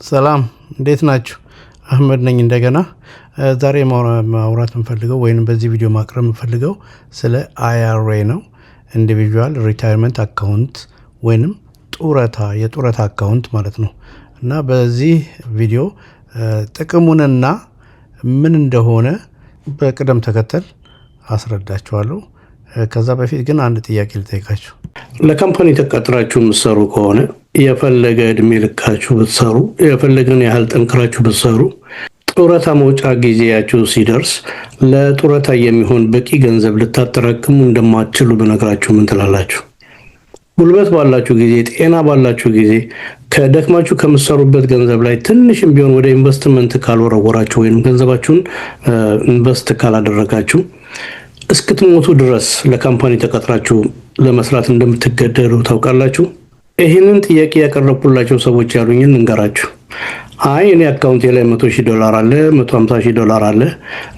ሰላም፣ እንዴት ናችሁ? አህመድ ነኝ እንደገና። ዛሬ ማውራት የምፈልገው ወይም በዚህ ቪዲዮ ማቅረብ የምፈልገው ስለ IRA ነው። Individual retirement account ወይንም ጡረታ፣ የጡረታ account ማለት ነው። እና በዚህ ቪዲዮ ጥቅሙንና ምን እንደሆነ በቅደም ተከተል አስረዳችኋለሁ። ከዛ በፊት ግን አንድ ጥያቄ ልጠይቃችሁ። ለ company ተቀጥራችሁ የምትሰሩ ከሆነ፣ የፈለገ እድሜ ልካችሁ ብትሰሩ፣ የፈለገን ያህል ጠንክራችሁ ብትሰሩ፣ ጡረታ መውጫ ጊዜያችሁ ሲደርስ ለጡረታ የሚሆን በቂ ገንዘብ ልታጠራቅሙ እንደማትችሉ ብነግራችሁ ምን ትላላችሁ? ጉልበት ባላችሁ ጊዜ፣ ጤና ባላችሁ ጊዜ ከደክማችሁ ከምትሰሩበት ገንዘብ ላይ ትንሽም ቢሆን ወደ ኢንቨስትመንት ካልወረወራችሁ ወይም ገንዘባችሁን invest ካላደረጋችሁ እስክትሞቱ ድረስ ለ company ተቀጥራችሁ ለመስራት እንደምትገደዱ ታውቃላችሁ? ይህንን ጥያቄ ያቀረብኩላቸው ሰዎች ያሉኝን ልንገራችሁ። አይ፣ እኔ account ኤ ላይ 100,000 ዶላር አለ፣ 150,000 ዶላር አለ፣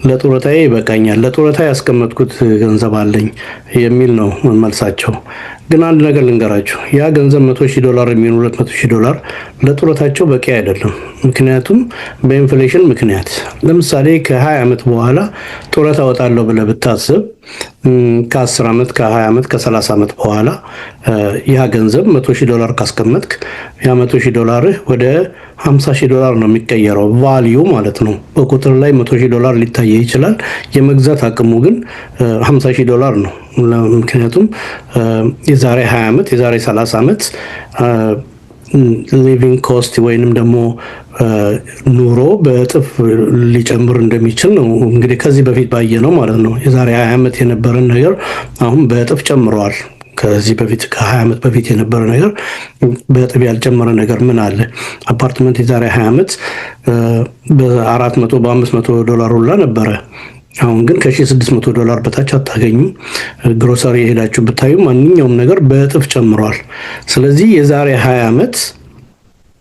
ለጡረታዬ ይበቃኛል፣ ለጡረታ ያስቀመጥኩት ገንዘብ አለኝ የሚል ነው መልሳቸው። ግን አንድ ነገር ልንገራችሁ፣ ያ ገንዘብ 100,000 ዶላር የሚሆን 200,000 ዶላር ለጡረታቸው በቂ አይደለም። ምክንያቱም በ inflation ምክንያት ለምሳሌ ከ20 ዓመት በኋላ ጡረታ እወጣለሁ ብለህ ብታስብ፣ ከ10 ዓመት፣ ከ20 ዓመት፣ ከ30 ዓመት በኋላ ያ ገንዘብ 100,000 ዶላር ካስቀመጥክ ያ 100,000 ዶላርህ ወደ 50,000 ዶላር ነው የሚቀየረው፣ value ማለት ነው። በቁጥር ላይ 100,000 ዶላር ሊታይ ይችላል። የመግዛት አቅሙ ግን 50,000 ዶላር ነው። ምክንያቱም የዛሬ 20 ዓመት፣ የዛሬ 30 ዓመት living cost ወይንም ደግሞ ኑሮ በእጥፍ ሊጨምር እንደሚችል ነው እንግዲህ ከዚህ በፊት ባየነው ማለት ነው። የዛሬ 20 ዓመት የነበረን ነገር አሁን በእጥፍ ጨምረዋል። ከዚህ በፊት ከ20 ዓመት በፊት የነበረ ነገር በእጥፍ ያልጨመረ ነገር ምን አለ? አፓርትመንት የዛሬ 20 ዓመት በ400 በ500 ዶላር ሁላ ነበረ። አሁን ግን ከ1600 ዶላር በታች አታገኙም። ግሮሰሪ የሄዳችሁ ብታዩ ማንኛውም ነገር በእጥፍ ጨምሯል። ስለዚህ የዛሬ 20 ዓመት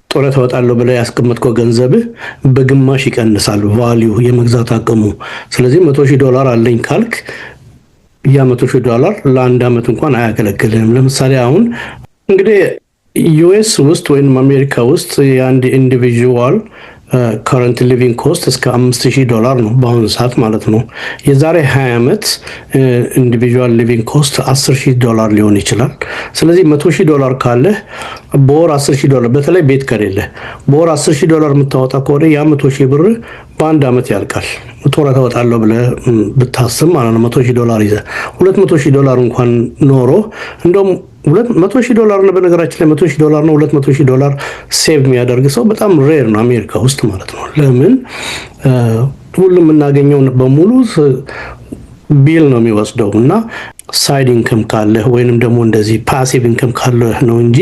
ጡረታ እወጣለሁ ብለህ ያስቀመጥከው ገንዘብህ በግማሽ ይቀንሳል value፣ የመግዛት አቅሙ። ስለዚህ 100,000 ዶላር አለኝ ካልክ ያ 100,000 ዶላር ለአንድ ዓመት እንኳን አያገለግልህም። ለምሳሌ አሁን እንግዲህ US ውስጥ ወይም አሜሪካ ውስጥ የአንድ individual current living cost እስከ 5000 ዶላር ነው በአሁኑ ሰዓት ማለት ነው። የዛሬ 20 ዓመት individual living cost 10,000 ዶላር ሊሆን ይችላል። ስለዚህ 100,000 ዶላር ካለህ በወር 10,000 ዶላር፣ በተለይ ቤት ከሌለ፣ በወር 10,000 ዶላር የምታወጣ ከሆነ ያ 100,000 ብር በአንድ ዓመት ያልቃል። ጡረታ እወጣለሁ ብለህ ብታስብ ማለት ነው። 100,000 ዶላር ይዘህ 200,000 ዶላር እንኳን ኖሮ፣ እንደውም 100,000 ዶላር ነው። በነገራችን ላይ 100,000 ዶላር ነው። 200,000 ዶላር save የሚያደርግ ሰው በጣም rare ነው አሜሪካ ውስጥ ማለት ነው። ለምን? ሁሉም የምናገኘው በሙሉ bill ነው የሚወስደው እና side income ካለህ ወይንም ደግሞ እንደዚህ passive income ካለህ ነው እንጂ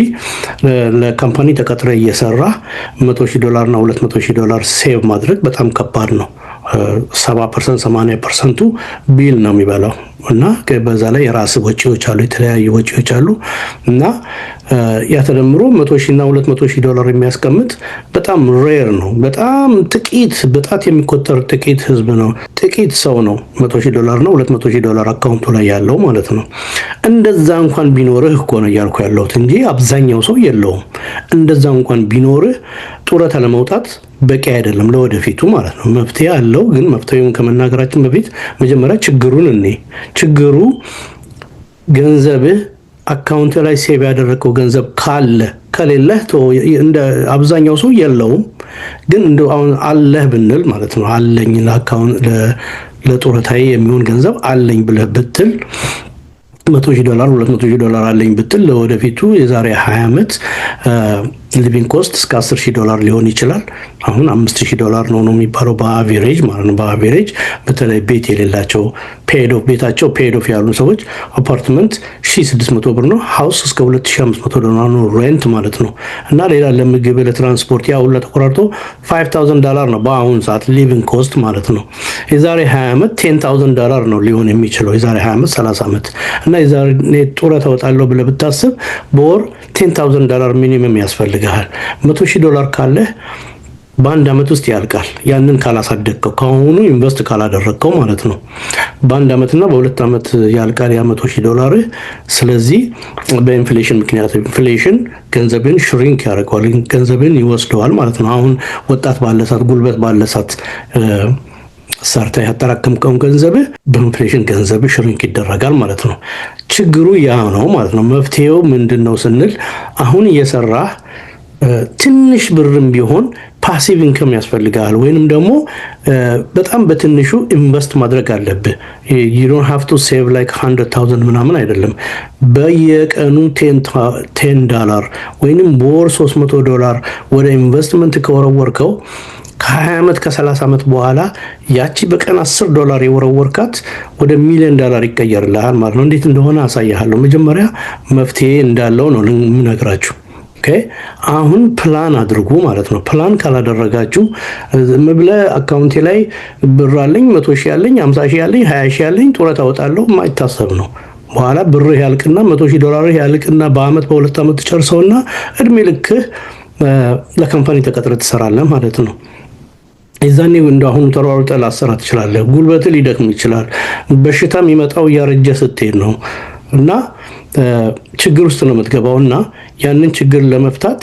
ለ company ተቀጥረህ እየሰራህ 100,000 ዶላር እና 200,000 ዶላር save ማድረግ በጣም ከባድ ነው። 70%፣ 80% ኡ bill ነው የሚበላው እና በዛ ላይ የራስ ወጪዎች አሉ፣ የተለያዩ ወጪዎች አሉ እና ያ ተደምሮ 100,000 እና 200,000 ዶላር የሚያስቀምጥ በጣም rare ነው። በጣም ጥቂት፣ በጣት የሚቆጠር ጥቂት ህዝብ ነው፣ ጥቂት ሰው ነው 100,000 ዶላር ነው 200,000 ዶላር account ኡ ላይ ያለው ማለት ነው። እንደዛ እንኳን ቢኖርህ እኮ ነው እያልኩ ያለሁት እንጂ አብዛኛው ሰው የለውም። እንደዛ እንኳን ቢኖርህ ጡረታ ለመውጣት በቂ አይደለም ለወደፊቱ ማለት ነው። መፍትሄ አለው፣ ግን መፍትሄውን ከመናገራችን በፊት መጀመሪያ ችግሩን እኔ ችግሩ ገንዘብህ account ላይ save ያደረገው ገንዘብ ካለ፣ ከሌለህ እንደ አብዛኛው ሰው የለውም። ግን እንደ አሁን አለህ ብንል ማለት ነው፣ አለኝ፣ ለ account ለጡረታዬ የሚሆን ገንዘብ አለኝ ብለህ ብትል፣ 100,000 ዶላር፣ 200,000 ዶላር አለኝ ብትል፣ ለወደፊቱ የዛሬ 20 ዓመት living cost እስከ 10,000 ዶላር ሊሆን ይችላል። አሁን 5000 ዶላር ነው ነው የሚባለው በ average ማለት ነው። በ average በተለይ ቤት የሌላቸው፣ paid off፣ ቤታቸው paid off ያሉ ሰዎች አፓርትመንት 1600 ብር ነው። House እስከ 2500 ዶላር ነው rent ማለት ነው። እና ሌላ ለምግብ፣ ለትራንስፖርት ያ ሁላ ተቆራርጦ 5000 ዶላር ነው በአሁኑ ሰዓት living cost ማለት ነው። የዛሬ 20 ዓመት 10,000 ዶላር ነው ሊሆን የሚችለው፣ የዛሬ 20 ዓመት፣ 30 ዓመት። እና የዛሬ ጡረታ እወጣለሁ ብለህ ብታስብ በወር 10,000 ዶላር minimum ያስፈልግሃል። 100,000 ዶላር ካለህ በአንድ ዓመት ውስጥ ያልቃል። ያንን ካላሳደግከው፣ ከአሁኑ invest ካላደረግከው ማለት ነው። በአንድ ዓመትና በ2 ዓመት ያልቃል ያ 100,000 ዶላርህ። ስለዚህ በ inflation ምክንያት inflation ገንዘብን shrink ያደርገዋል፣ ገንዘብን ይወስደዋል ማለት ነው። አሁን ወጣት ባለህ ሰዓት፣ ጉልበት ባለህ ሰዓት ሰርተህ ያጠራቀምከውን ገንዘብህ በ inflation ገንዘብ shrink ይደረጋል ማለት ነው። ችግሩ ያ ነው ማለት ነው። መፍትሄው ምንድን ነው ስንል አሁን እየሰራህ ትንሽ ብርም ቢሆን passive income ያስፈልጋል፣ ወይንም ደግሞ በጣም በትንሹ invest ማድረግ አለብህ። You don't have to save like 100,000 ምናምን አይደለም። በየቀኑ $10 ወይንም በወር 300 ዶላር ወደ ኢንቨስትመንት ከወረወርከው ከ20 ዓመት፣ ከ30 ዓመት በኋላ ያቺ በቀን 10 ዶላር የወረወርካት ወደ ሚሊዮን ዶላር ይቀየርልሃል ማለት ነው። እንዴት እንደሆነ አሳይሃለሁ። መጀመሪያ መፍትሄ እንዳለው ነው የምነግራችሁ። Okay፣ አሁን ፕላን አድርጉ ማለት ነው። ፕላን ካላደረጋችሁ ዝም ብለህ account ኤ ላይ ብር አለኝ፣ 100,000 አለኝ፣ 50,000 አለኝ፣ 20,000 አለኝ፣ ጡረታ እወጣለሁ የማይታሰብ ነው። በኋላ ብርህ ያልቅና 100,000 ዶላርህ ያልቅና በአመት በ2 ዓመት ትጨርሰውና እድሜ ልክህ ለ company ተቀጥረህ ትሰራለህ ማለት ነው። የዛኔ እንደ አሁኑ ተሯሩጠህ ላትሰራ ትችላለህ። ጉልበትህ ሊደክም ይችላል። በሽታ የሚመጣው እያረጀህ ስትሄድ ነው እና ችግር ውስጥ ነው የምትገባው። እና ያንን ችግር ለመፍታት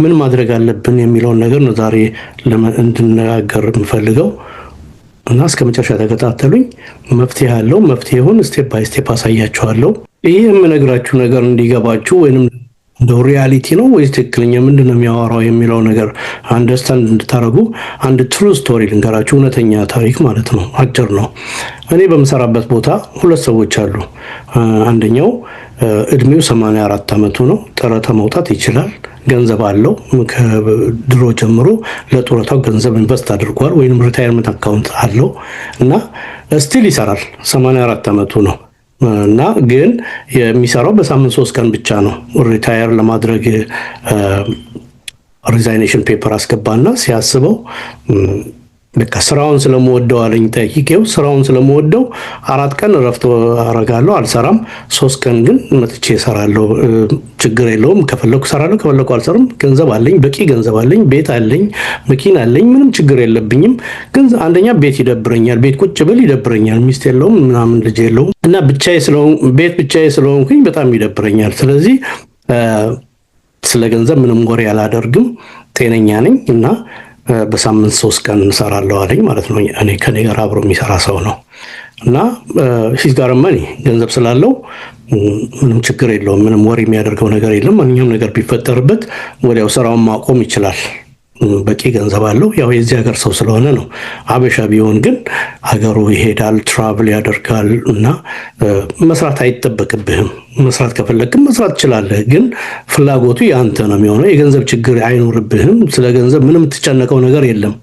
ምን ማድረግ አለብን የሚለውን ነገር ነው ዛሬ እንድነጋገር የምፈልገው እና እስከ መጨረሻ ተከታተሉኝ። መፍትሄ አለው። መፍትሄውን step by step አሳያችኋለሁ። ይህ የምነግራችሁ ነገር እንዲገባችሁ ወይንም እንደው reality ነው ወይስ ትክክለኛ ምንድን ነው የሚያወራው የሚለው ነገር understand እንድታደርጉ አንድ true story ልንገራችሁ። እውነተኛ ታሪክ ማለት ነው። አጭር ነው። እኔ በምሰራበት ቦታ ሁለት ሰዎች አሉ። አንደኛው እድሜው 84 ዓመቱ ነው። ጡረታ መውጣት ይችላል። ገንዘብ አለው። ከድሮ ጀምሮ ለጡረታው ገንዘብ invest አድርጓል፣ ወይም retirement account አለው እና still ይሰራል። 84 ዓመቱ ነው እና ግን የሚሰራው በሳምንት 3 ቀን ብቻ ነው። Retire ለማድረግ resignation paper አስገባና ሲያስበው በቃ ስራውን ስለምወደው አለኝ። ጠይቄው ስራውን ስለምወደው 4 ቀን እረፍት አረጋለሁ፣ አልሰራም። 3 ቀን ግን መጥቼ እሰራለሁ። ችግር የለውም። ከፈለኩ እሰራለሁ፣ ከፈለኩ አልሰራም። ገንዘብ አለኝ፣ በቂ ገንዘብ አለኝ፣ ቤት አለኝ፣ መኪና አለኝ፣ ምንም ችግር የለብኝም። ግን አንደኛ ቤት ይደብረኛል፣ ቤት ቁጭ ብል ይደብረኛል። ሚስት የለውም ምናምን ልጅ የለውም እና ብቻዬ ስለሆንኩ ቤት ብቻዬ ስለሆንኩኝ በጣም ይደብረኛል። ስለዚህ ስለ ገንዘብ ምንም worry አላደርግም፣ ጤነኛ ነኝ እና በሳምንት 3 ቀን እሰራለሁ አለኝ ማለት ነው። እኔ ከኔ ጋር አብሮ የሚሰራ ሰው ነው እና he's got money፣ ገንዘብ ስላለው ምንም ችግር የለውም። ምንም worry የሚያደርገው ነገር የለም። ማንኛውም ነገር ቢፈጠርበት ወዲያው ስራውን ማቆም ይችላል። በቂ ገንዘብ አለው። ያው የዚህ ሀገር ሰው ስለሆነ ነው። አበሻ ቢሆን ግን ሀገሩ ይሄዳል፣ travel ያደርጋል እና መስራት አይጠበቅብህም። መስራት ከፈለግክም መስራት ትችላለህ፣ ግን ፍላጎቱ ያንተ ነው የሚሆነው። የገንዘብ ችግር አይኖርብህም። ስለ ገንዘብ ምንም የምትጨነቀው ነገር የለም።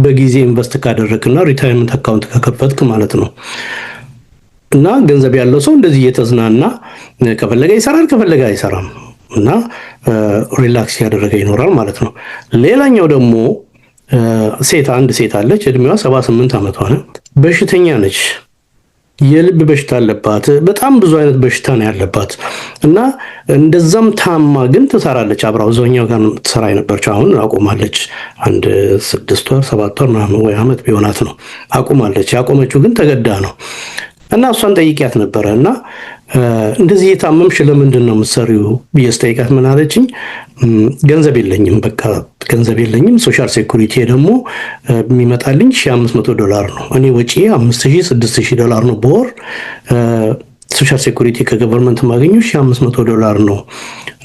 በጊዜ invest ካደረግክና retirement account ከከፈትክ ማለት ነው። እና ገንዘብ ያለው ሰው እንደዚህ እየተዝናና ከፈለገ ይሰራል፣ ከፈለገ አይሰራም እና relax እያደረገ ይኖራል ማለት ነው። ሌላኛው ደግሞ ሴት፣ አንድ ሴት አለች። እድሜዋ 78 ዓመቷ ነው። በሽተኛ ነች። የልብ በሽታ አለባት። በጣም ብዙ አይነት በሽታ ነው ያለባት እና እንደዛም ታማ ግን ትሰራለች። አብራው እዛኛው ጋር ትሰራ የነበረችው አሁን አቁማለች። አንድ 6 ወር 7 ወር ምናምን ወይ ዓመት ቢሆናት ነው አቁማለች። ያቆመችው ግን ተገዳ ነው። እና እሷን ጠይቂያት ነበረ እና እንደዚህ እየታመምሽ ለምንድን ነው የምትሰሪው ብዬ ስጠይቃት ምን አለችኝ? ገንዘብ የለኝም፣ በቃ ገንዘብ የለኝም። Social security ደግሞ የሚመጣልኝ 1500 ዶላር ነው። እኔ ወጪ 5000፣ 6000 ዶላር ነው በወር። Social security ከ government የማገኘው 1500 ዶላር ነው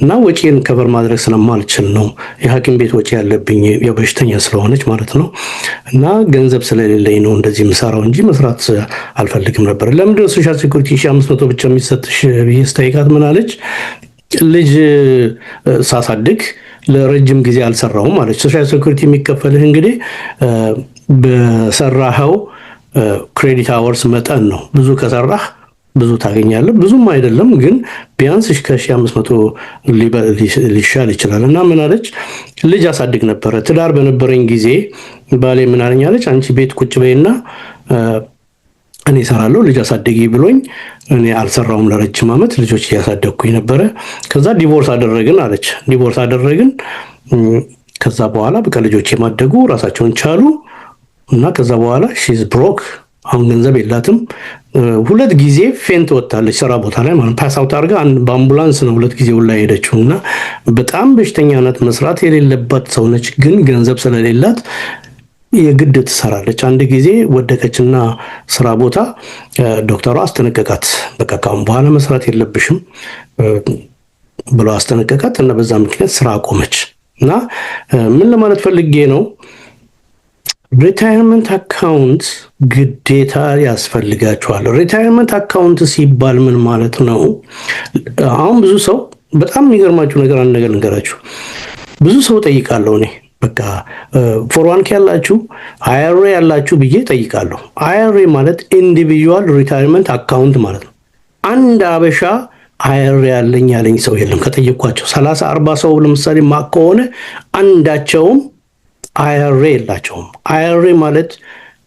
እና ወጪን cover ማድረግ ስለማልችል ነው፣ የሐኪም ቤት ወጪ ያለብኝ፣ የበሽተኛ ስለሆነች ማለት ነው፣ እና ገንዘብ ስለሌለኝ ነው እንደዚህ የምሰራው እንጂ መስራት አልፈልግም ነበር። ለምንድነው social security 1500 ብቻ የሚሰጥሽ ብዬ ስጠይቃት ምን አለች? ልጅ ሳሳድግ ለረጅም ጊዜ አልሰራሁም አለች። Social security የሚከፈልህ እንግዲህ በሰራኸው credit hours መጠን ነው። ብዙ ከሰራህ ብዙ ታገኛለህ። ብዙም አይደለም ግን ቢያንስ ከ1500 ሊሻል ይችላል። እና ምን አለች? ልጅ አሳድግ ነበረ። ትዳር በነበረኝ ጊዜ ባሌ ምን አለኝ አለች፣ አንቺ ቤት ቁጭ በይና እኔ እሰራለሁ፣ ልጅ አሳድጊ ብሎኝ እኔ አልሰራሁም ለረጅም ዓመት፣ ልጆች እያሳደግኩኝ ነበረ። ከዛ divorce አደረግን አለች። Divorce አደረግን። ከዛ በኋላ በቃ ልጆቼ ማደጉ፣ ራሳቸውን ቻሉ እና ከዛ በኋላ she's broke። አሁን ገንዘብ የላትም። ሁለት ጊዜ faint ወጥታለች ስራ ቦታ ላይ ማለት፣ pass out አድርጋ በአምቡላንስ ነው ሁለት ጊዜ ሁላ ሄደችው እና በጣም በሽተኛ ናት። መስራት የሌለባት ሰው ነች፣ ግን ገንዘብ ስለሌላት የግድ ትሰራለች። አንድ ጊዜ ወደቀችና ስራ ቦታ ዶክተሯ አስጠነቀቃት። በቃ ካሁን በኋላ መስራት የለብሽም ብሎ አስጠነቀቃት እና በዛ ምክንያት ስራ አቆመች። እና ምን ለማለት ፈልጌ ነው? Retirement account ግዴታ ያስፈልጋችኋል። Retirement account ሲባል ምን ማለት ነው? አሁን ብዙ ሰው፣ በጣም የሚገርማችሁ ነገር፣ አንድ ነገር ልንገራችሁ። ብዙ ሰው ጠይቃለሁ እኔ፣ በቃ 401(k) ያላችሁ፣ IRA ያላችሁ ብዬ ጠይቃለሁ። IRA ማለት individual retirement account ማለት ነው። አንድ አበሻ IRA ያለኝ ያለኝ ሰው የለም። ከጠየኳቸው 30 40 ሰው ለምሳሌ ማ ከሆነ አንዳቸውም IRA የላቸውም። IRA ማለት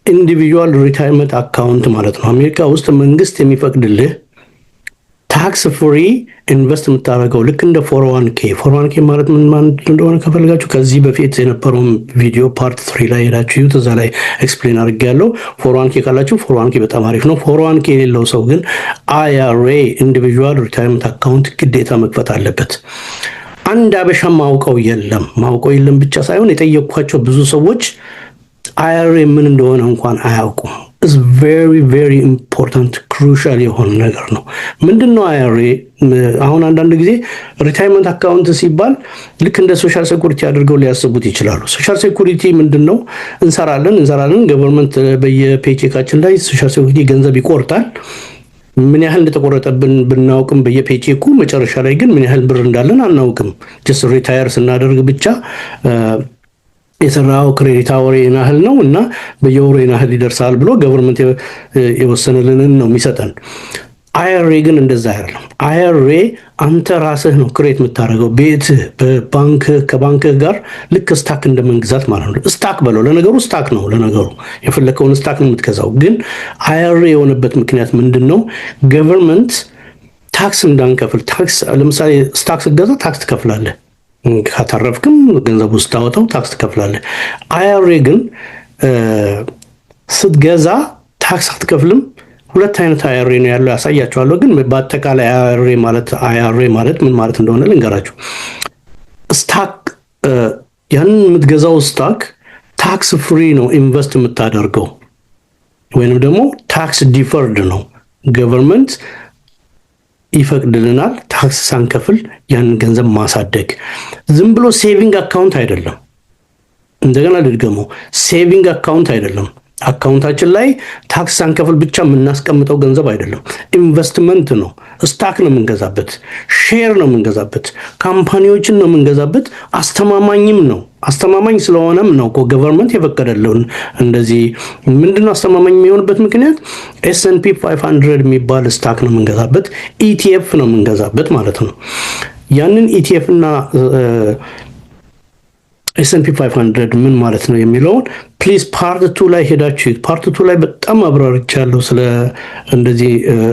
individual retirement account ማለት ነው። አሜሪካ ውስጥ መንግስት የሚፈቅድልህ tax free invest የምታደርገው ልክ እንደ 401(k)። 401(k) ማለት ምን ማለት እንደሆነ ከፈለጋችሁ ከዚህ በፊት የነበረውን ቪዲዮ part 3 ላይ ሄዳችሁ እዩት። እዛ ላይ explain አድርጌያለሁ። 401(k) ካላችሁ 401(k) በጣም አሪፍ ነው። 401(k) የሌለው ሰው ግን IRA፣ individual retirement account ግዴታ መክፈት አለበት። አንድ አበሻ ማውቀው የለም። ማውቀው የለም ብቻ ሳይሆን የጠየኳቸው ብዙ ሰዎች IRA ምን እንደሆነ እንኳን አያውቁም። It's very, very important፣ crucial የሆነ ነገር ነው። ምንድን ነው IRA? አሁን አንዳንድ ጊዜ retirement account ሲባል ልክ እንደ social security አድርገው ሊያስቡት ይችላሉ። Social security ምንድን ነው? እንሰራለን እንሰራለን፣ government በየ paycheck ኣችን ላይ social security ገንዘብ ይቆርጣል። ምን ያህል እንደተቆረጠብን ብናውቅም በየ paycheck ኩ መጨረሻ ላይ ግን ምን ያህል ብር እንዳለን አናውቅም። Just retire ስናደርግ ብቻ የሰራው credit hour ያህል ነው እና በየወሩ ያህል ይደርሳል ብሎ government የወሰነልንን ነው የሚሰጠን። IRA ግን እንደዛ አይደለም። IRA አንተ ራስህ ነው create የምታደርገው፣ ቤትህ በባንክ ከባንክህ ጋር ልክ stock እንደመግዛት ማለት ነው። Stock በለው፣ ለነገሩ stock ነው። ለነገሩ የፈለከውን stock ነው የምትገዛው። ግን IRA የሆነበት ምክንያት ምንድን ነው? Government tax እንዳንከፍል፣ tax ለምሳሌ stock ስትገዛ tax ትከፍላለህ። ካተረፍክም ገንዘቡ ስታወጣው tax ትከፍላለህ። IRA ግን ስትገዛ tax አትከፍልም። ሁለት አይነት IRA ነው ያለው፣ ያሳያችኋለሁ። ግን በአጠቃላይ IRA ማለት ምን ማለት እንደሆነ ልንገራችሁ። Stock፣ ያንን የምትገዛው stock tax free ነው invest የምታደርገው ወይንም ደግሞ tax deferred ነው። Government ይፈቅድልናል tax ሳንከፍል ያንን ገንዘብ ማሳደግ። ዝም ብሎ saving account አይደለም። እንደገና ልድገመው፣ saving account አይደለም። Account ኣችን ላይ tax ሳንከፍል ብቻ የምናስቀምጠው ገንዘብ አይደለም። ኢንቨስትመንት ነው። Stock ነው የምንገዛበት፣ share ነው የምንገዛበት፣ company ዎችን ነው የምንገዛበት። አስተማማኝም ነው። አስተማማኝ ስለሆነም ነው እኮ government የፈቀደልን። እንደዚህ ምንድነው አስተማማኝ የሚሆንበት ምክንያት? S&P 500 የሚባል stock ነው የምንገዛበት፣ ETF ነው የምንገዛበት ማለት ነው። ያንን ETF እና S&P 500 ምን ማለት ነው የሚለውን please part 2 ላይ ሄዳችሁ፣ part 2 ላይ በጣም አብራርቻለሁ። ስለ እንደዚህ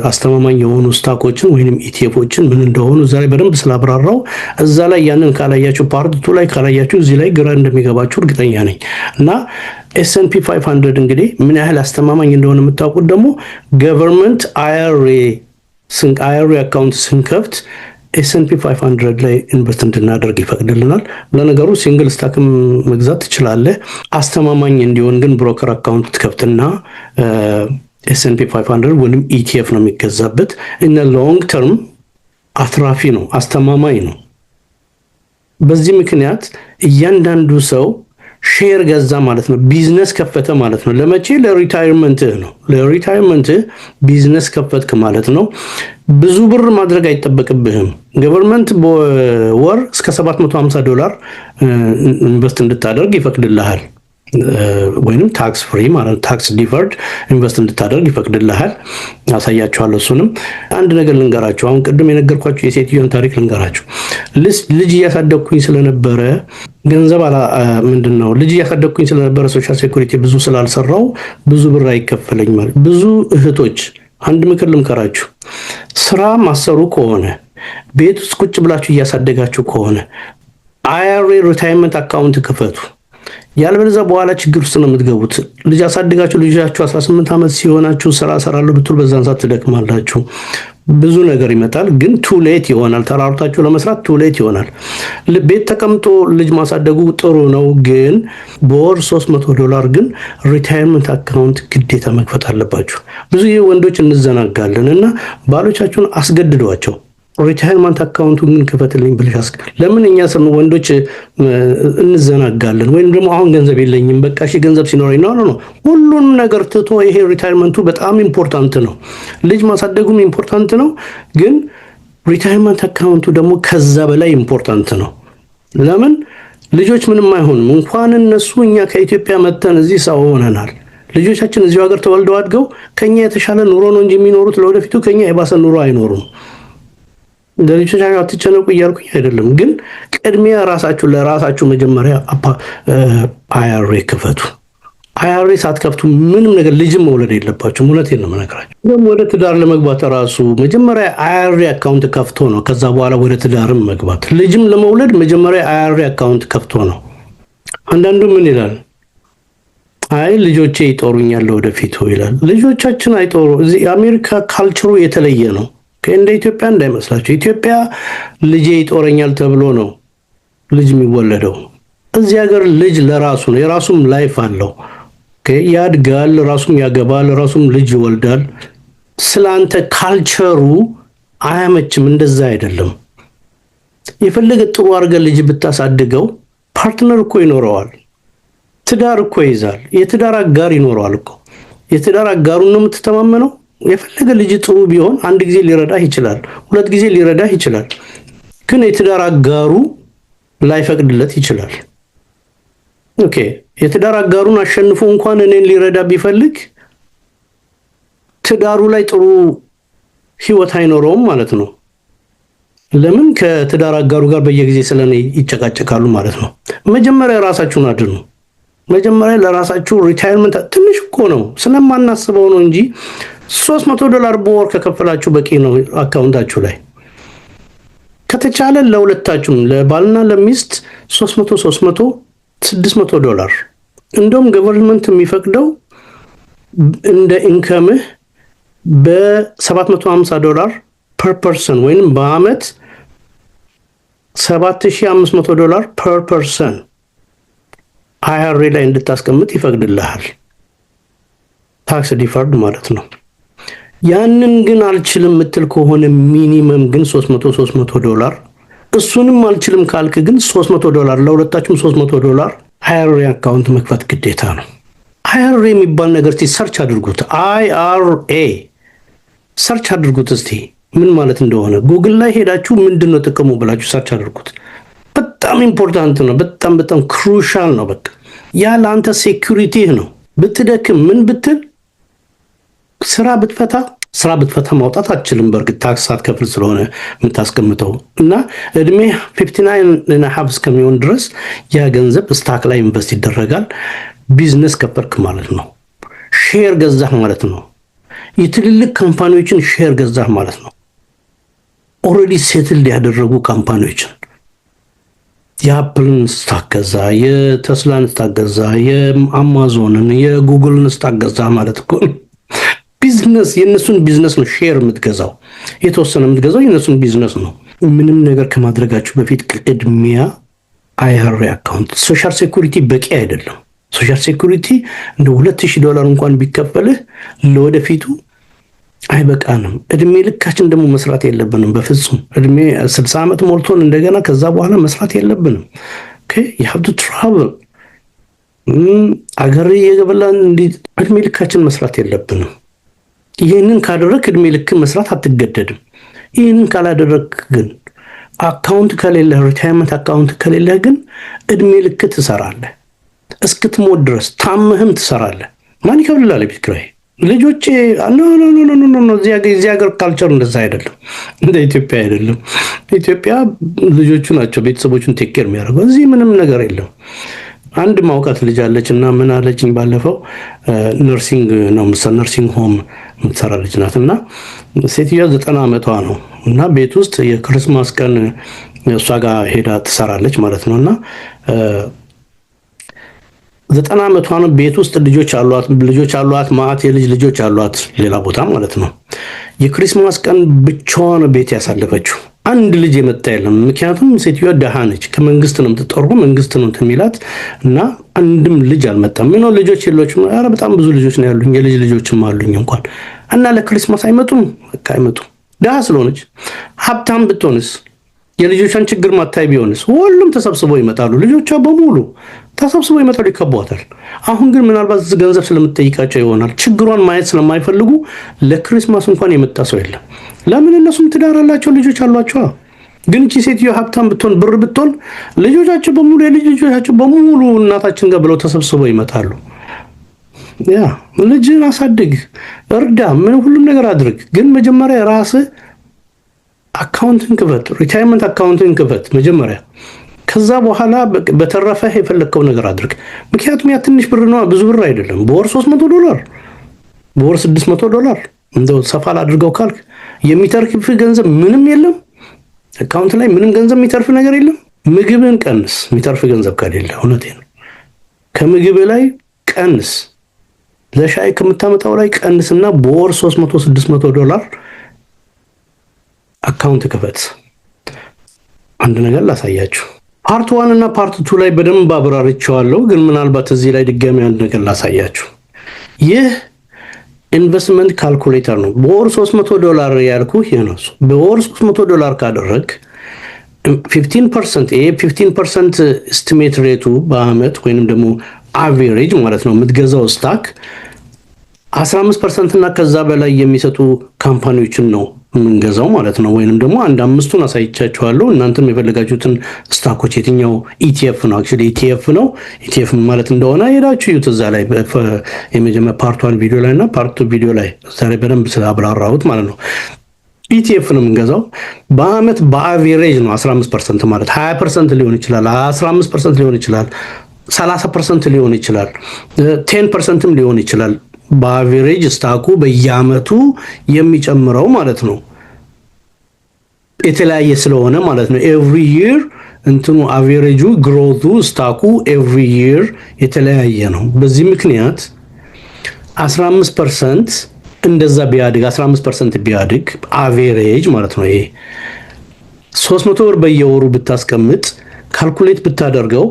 አስተማማኝ የሆኑ stock ኦችን ወይንም ETF ኦችን ምን እንደሆኑ እዛ ላይ በደንብ ስላብራራው እዛ ላይ ያንን ካላያችሁ፣ part 2 ላይ ካላያችሁ እዚህ ላይ ግራ እንደሚገባችሁ እርግጠኛ ነኝ። እና S&P 500 እንግዲህ ምን ያህል አስተማማኝ እንደሆነ የምታውቁት ደግሞ government IRA account ስንከፍት S&P 500 ላይ invest እንድናደርግ ይፈቅድልናል። ለነገሩ single stock ም መግዛት ትችላለህ። አስተማማኝ እንዲሆን ግን broker account ትከፍትና S&P 500 ወይም ETF ነው የሚገዛበት እና long term አትራፊ ነው፣ አስተማማኝ ነው። በዚህ ምክንያት እያንዳንዱ ሰው share ገዛ ማለት ነው፣ ቢዝነስ ከፈተ ማለት ነው። ለመቼ? ለ retirement ህ ነው። ለ retirement ህ ቢዝነስ ከፈትክ ማለት ነው። ብዙ ብር ማድረግ አይጠበቅብህም። Government በወር እስከ 750 ዶላር invest እንድታደርግ ይፈቅድልሃል። ወይንም tax free ማለት tax deferred invest እንድታደርግ ይፈቅድልሃል። አሳያችኋለሁ። እሱንም አንድ ነገር ልንገራችሁ። አሁን ቅድም የነገርኳችሁ የሴትዮን ታሪክ ልንገራችሁ። ልጅ እያሳደግኩኝ ስለነበረ ገንዘብ ምንድን ነው፣ ልጅ እያሳደግኩኝ ስለነበረ social security ብዙ ስላልሰራው ብዙ ብር አይከፈለኝ ማለት። ብዙ እህቶች አንድ ምክር ልምከራችሁ። ስራ ማትሰሩ ከሆነ፣ ቤት ውስጥ ቁጭ ብላችሁ እያሳደጋችሁ ከሆነ IRA retirement account ክፈቱ። ያለበለዚያ በኋላ ችግር ውስጥ ነው የምትገቡት። ልጅ አሳድጋችሁ ልጃችሁ 18 ዓመት ሲሆናችሁ ስራ እሰራለሁ ብትሉ በዛን ሰዓት ትደክማላችሁ። ብዙ ነገር ይመጣል፣ ግን too late ይሆናል። ተራርታችሁ ለመስራት too late ይሆናል። ቤት ተቀምጦ ልጅ ማሳደጉ ጥሩ ነው፣ ግን በወር 300 ዶላር ግን retirement account ግዴታ መክፈት አለባችሁ። ብዙ ጊዜ ወንዶች እንዘናጋለን እና ባሎቻችሁን አስገድዷቸው፣ retirement account ኡን ግን ክፈትልኝ ብለሽ። ለምን እኛ ወንዶች እንዘናጋለን? ወይም ደግሞ አሁን ገንዘብ የለኝም፣ በቃ እሺ ገንዘብ ሲኖረኝ ነው ነው። ሁሉንም ነገር ትቶ ይሄ retirement ኡ በጣም important ነው። ልጅ ማሳደጉም important ነው፣ ግን retirement account ኡ ደግሞ ከዛ በላይ important ነው። ለምን ልጆች ምንም አይሆኑም። እንኳን እነሱ እኛ ከኢትዮጵያ መጥተን እዚህ ሰው ሆነናል። ልጆቻችን እዚሁ ሀገር ተወልደው አድገው ከኛ የተሻለ ኑሮ ነው እንጂ የሚኖሩት ለወደፊቱ ከኛ የባሰ ኑሮ አይኖሩም። ለልጆቻችሁ አትጨነቁ እያልኩኝ አይደለም፣ ግን ቅድሚያ ራሳችሁ ለራሳችሁ መጀመሪያ IRA ክፈቱ። IRA ሳትከፍቱ ምንም ነገር ልጅም መውለድ የለባችሁም። እውነቴን ነው የምነግራችሁ። ደግሞ ወደ ትዳር ለመግባት ራሱ መጀመሪያ IRA account ከፍቶ ነው ከዛ በኋላ ወደ ትዳርም መግባት። ልጅም ለመውለድ መጀመሪያ IRA account ከፍቶ ነው። አንዳንዱ ምን ይላል? አይ ልጆቼ ይጦሩኛል ወደፊቱ ይላል። ልጆቻችን አይጦሩ። እዚህ የአሜሪካ culture ኡ የተለየ ነው። እንደ ኢትዮጵያ እንዳይመስላችሁ። ኢትዮጵያ ልጄ ይጦረኛል ተብሎ ነው ልጅ የሚወለደው። እዚህ ሀገር ልጅ ለራሱ ነው፣ የራሱም life አለው። ያድጋል፣ ራሱም ያገባል፣ ራሱም ልጅ ይወልዳል። ስላንተ culture ኡ አያመችም። እንደዛ አይደለም። የፈለገ ጥሩ አድርገህ ልጅ ብታሳድገው partner እኮ ይኖረዋል። ትዳር እኮ ይይዛል። የትዳር አጋር ይኖረዋል እኮ። የትዳር አጋሩን ነው የምትተማመነው። የፈለገ ልጅ ጥሩ ቢሆን አንድ ጊዜ ሊረዳህ ይችላል፣ ሁለት ጊዜ ሊረዳህ ይችላል። ግን የትዳር አጋሩ ላይፈቅድለት ይችላል። Okay፣ የትዳር አጋሩን አሸንፎ እንኳን እኔን ሊረዳ ቢፈልግ ትዳሩ ላይ ጥሩ ህይወት አይኖረውም ማለት ነው። ለምን? ከትዳር አጋሩ ጋር በየጊዜ ስለኔ ይጨቃጨቃሉ ማለት ነው። መጀመሪያ ራሳችሁን አድኑ። መጀመሪያ ለራሳችሁ retirement ትንሽ እኮ ነው፣ ስለማናስበው ነው እንጂ 300 ዶላር በወር ከከፈላችሁ በቂ ነው account ኣችሁ ላይ። ከተቻለ ለሁለታችሁም ለባልና ለሚስት 300 300 600 ዶላር። እንደውም government የሚፈቅደው እንደ income ህ በ750 ዶላር per person ወይንም በአመት 7500 ዶላር per person IRA ላይ እንድታስቀምጥ ይፈቅድልሃል። Tax deferred ማለት ነው። ያንን ግን አልችልም የምትል ከሆነ minimum ግን 300 300 ዶላር፣ እሱንም አልችልም ካልክ ግን 300 ዶላር፣ ለሁለታችሁም 300 ዶላር IRA account መክፈት ግዴታ ነው። IRA የሚባል ነገር እስቲ search አድርጉት። IRA search አድርጉት እስቲ ምን ማለት እንደሆነ። ጉግል ላይ ሄዳችሁ ምንድን ነው ጥቅሙ ብላችሁ search አድርጉት። በጣም important ነው። በጣም በጣም crucial ነው። በቃ ያ ለአንተ security ህ ነው። ብትደክም ምን ብትል ስራ ብትፈታ ማውጣት አትችልም። በእርግጥ tax ሳትከፍል ስለሆነ የምታስቀምጠው እና እድሜ 59.5 እስከሚሆን ድረስ ያ ገንዘብ stock ላይ invest ይደረጋል። ቢዝነስ ከፈትክ ማለት ነው። Share ገዛህ ማለት ነው። የትልልቅ company ዎችን share ገዛህ ማለት ነው። Already settled ያደረጉ company ዎችን የአፕልን stock ገዛ፣ የቴስላን stock ገዛ፣ የአማዞንን፣ የጉግልን stock ገዛ ማለት እኮ ነው። ቢዝነስ የእነሱን ቢዝነስ ነው share የምትገዛው፣ የተወሰነ የምትገዛው የእነሱን ቢዝነስ ነው። ምንም ነገር ከማድረጋችሁ በፊት ቅድሚያ IRA account። Social Security በቂ አይደለም። Social Security እንደ 2000 ዶላር እንኳን ቢከፈልህ ለወደፊቱ አይበቃንም። እድሜ ልካችን ደግሞ መስራት የለብንም በፍጹም። እድሜ 60 ዓመት ሞልቶን እንደገና ከዛ በኋላ መስራት የለብንም። You have to travel፣ አገር እየገበላን እድሜ ልካችን መስራት የለብንም። ይህንን ካደረግክ እድሜ ልክ መስራት አትገደድም። ይህንን ካላደረግክ ግን፣ account ከሌለህ፣ retirement account ከሌለህ ግን እድሜ ልክ ትሰራለህ እስክትሞት ድረስ፣ ታመህም ትሰራለህ። ማን ይከፍልልሃል ቤት ኪራይ? ልጆቼ no no no no no፣ እዚህ ሀገር culture እንደዛ አይደለም፣ እንደ ኢትዮጵያ አይደለም። ኢትዮጵያ ልጆቹ ናቸው ቤተሰቦቹን take care የሚያደርገው። እዚህ ምንም ነገር የለም። አንድ ማውቃት ልጅ አለች እና ምን አለችኝ ባለፈው፣ nursing ነው፣ nursing home የምትሰራ ልጅ ናት እና ሴትዮዋ 90 ዓመቷ ነው እና ቤት ውስጥ የ Christmas ቀን እሷ ጋር ሄዳ ትሰራለች ማለት ነው። እና 90 ዓመቷ ነው። ቤት ውስጥ ልጆች አሏት፣ ማአት የልጅ ልጆች አሏት፣ ሌላ ቦታ ማለት ነው። የ Christmas ቀን ብቻዋን ቤት ያሳለፈችው፣ አንድ ልጅ የመጣ የለም። ምክንያቱም ሴትዮዋ ደሃ ነች፣ ከመንግስት ነው የምትጦረው፣ መንግስት ነው እንትን የሚላት እና አንድም ልጅ አልመጣም። ምነው ልጆች የሎችም? ኧረ በጣም ብዙ ልጆች ነው ያሉኝ፣ የልጅ ልጆችም አሉኝ እንኳን እና ለ Christmas አይመጡም። በቃ አይመጡም፣ ደሃ ስለሆነች። ሀብታም ብትሆንስ፣ የልጆቿን ችግር ማታይ ቢሆንስ ሁሉም ተሰብስበው ይመጣሉ። ልጆቿ በሙሉ ተሰብስበው ይመጣሉ፣ ይከቧታል። አሁን ግን ምናልባት ገንዘብ ስለምትጠይቃቸው ይሆናል፣ ችግሯን ማየት ስለማይፈልጉ ለ Christmas እንኳን የመጣ ሰው የለም። ለምን? እነሱም ትዳር አላቸው፣ ልጆች አሏቸው። ግን እቺ ሴትዮ ሀብታም ብትሆን፣ ብር ብትሆን ልጆቻቸው በሙሉ፣ የልጅ ልጆቻቸው በሙሉ እናታችን ጋር ብለው ተሰብስበው ይመጣሉ። Yeah፣ ልጅን አሳድግ፣ እርዳ፣ ምን ሁሉም ነገር አድርግ። ግን መጀመሪያ ራስህ አካውንትን ክፈት፣ retirement account ን ክፈት መጀመሪያ። ከዛ በኋላ በተረፈ የፈለግከው ነገር አድርግ። ምክንያቱም ያ ትንሽ ብር ነው፣ ብዙ ብር አይደለም። በወር 300 ዶላር፣ በወር 600 ዶላር እንደው ሰፋ ላድርገው ካልክ የሚተርፍ ገንዘብ ምንም የለም። Account ላይ ምንም ገንዘብ የሚተርፍ ነገር የለም። ምግብን ቀንስ፣ የሚተርፍ ገንዘብ ከሌለ፣ እውነቴን ነው። ከምግብ ላይ ቀንስ፣ ለሻይ ከምታመጣው ላይ ቀንስና በወር 300 600 ዶላር account ክፈት። አንድ ነገር ላሳያችሁ። Part one እና part two ላይ በደንብ አብራርቼዋለሁ፣ ግን ምናልባት እዚህ ላይ ድጋሚ አንድ ነገር ላሳያችሁ። ይህ investment calculator ነው። በወር 300 ዶላር ያልኩ ይህ ነው። በወር 300 ዶላር ካደረግ 15%፣ ይሄ 15% estimate rate ኡ በአመት ወይንም ደግሞ average ማለት ነው፣ የምትገዛው stock 15% እና ከዛ በላይ የሚሰጡ company ዎችን ነው የምንገዛው ማለት ነው። ወይንም ደግሞ አንድ አምስቱን አሳይቻችኋለሁ። እናንተም የፈለጋችሁትን stock ኦች፣ የትኛው ETF ነው፣ actually ETF ነው። ETF ማለት እንደሆነ ሄዳችሁ እዩት። እዛ ላይ የመጀመሪያ part one ቪዲዮ ላይ እና part two ቪዲዮ ላይ እዛ ላይ በደንብ ስላብራራሁት ማለት ነው። ETF ነው የምንገዛው። በአመት በ average ነው 15% ማለት፣ 20% ሊሆን ይችላል፣ 15% ሊሆን ይችላል፣ 30% ሊሆን ይችላል፣ 10% ም ሊሆን ይችላል። በ average stock ኡ በየአመቱ የሚጨምረው ማለት ነው። የተለያየ ስለሆነ ማለት ነው። Every year እንትኑ average ኡ growth ኡ stock ኡ every year የተለያየ ነው። በዚህ ምክንያት 15% እንደዛ ቢያድግ፣ 15% ቢያድግ average ማለት ነው። ይሄ 300 ብር በየወሩ ብታስቀምጥ calculate ብታደርገው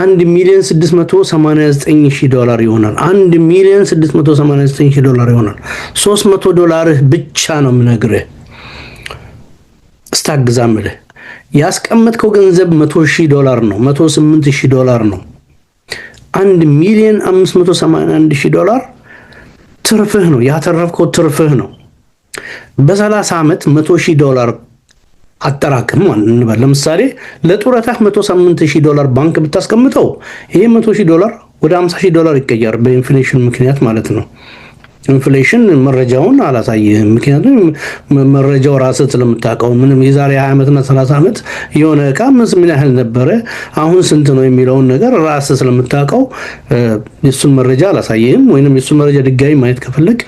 1 ሚሊዮን 689 ሺህ ዶላር ይሆናል። 1 ሚሊዮን 689 ሺህ ዶላር ይሆናል። 300 ዶላርህ ብቻ ነው የምነግርህ። Stock ግዛ ምልህ ያስቀመጥከው ገንዘብ 100 ሺህ ዶላር ነው። 108 ሺህ ዶላር ነው። 1 ሚሊዮን 581 ሺህ ዶላር ትርፍህ ነው። ያተረፍከው ትርፍህ ነው። በ30 ዓመት 100 ሺህ ዶላር አጠራቅም እንበል። ለምሳሌ ለጡረታህ 108 ሺህ ዶላር ባንክ ብታስቀምጠው ይሄ 100 ሺህ ዶላር ወደ 50 ሺህ ዶላር ይቀየራል፣ በ inflation ምክንያት ማለት ነው። Inflation መረጃውን አላሳይህም። ምክንያቱም መረጃው ራስህ ስለምታውቀው ምንም የዛሬ 20 ዓመትና 30 ዓመት የሆነ እቃ ምን ያህል ነበረ፣ አሁን ስንት ነው የሚለውን ነገር ራስህ ስለምታውቀው የእሱን መረጃ አላሳይህም። ወይንም የእሱን መረጃ ድጋሚ ማየት ከፈለግ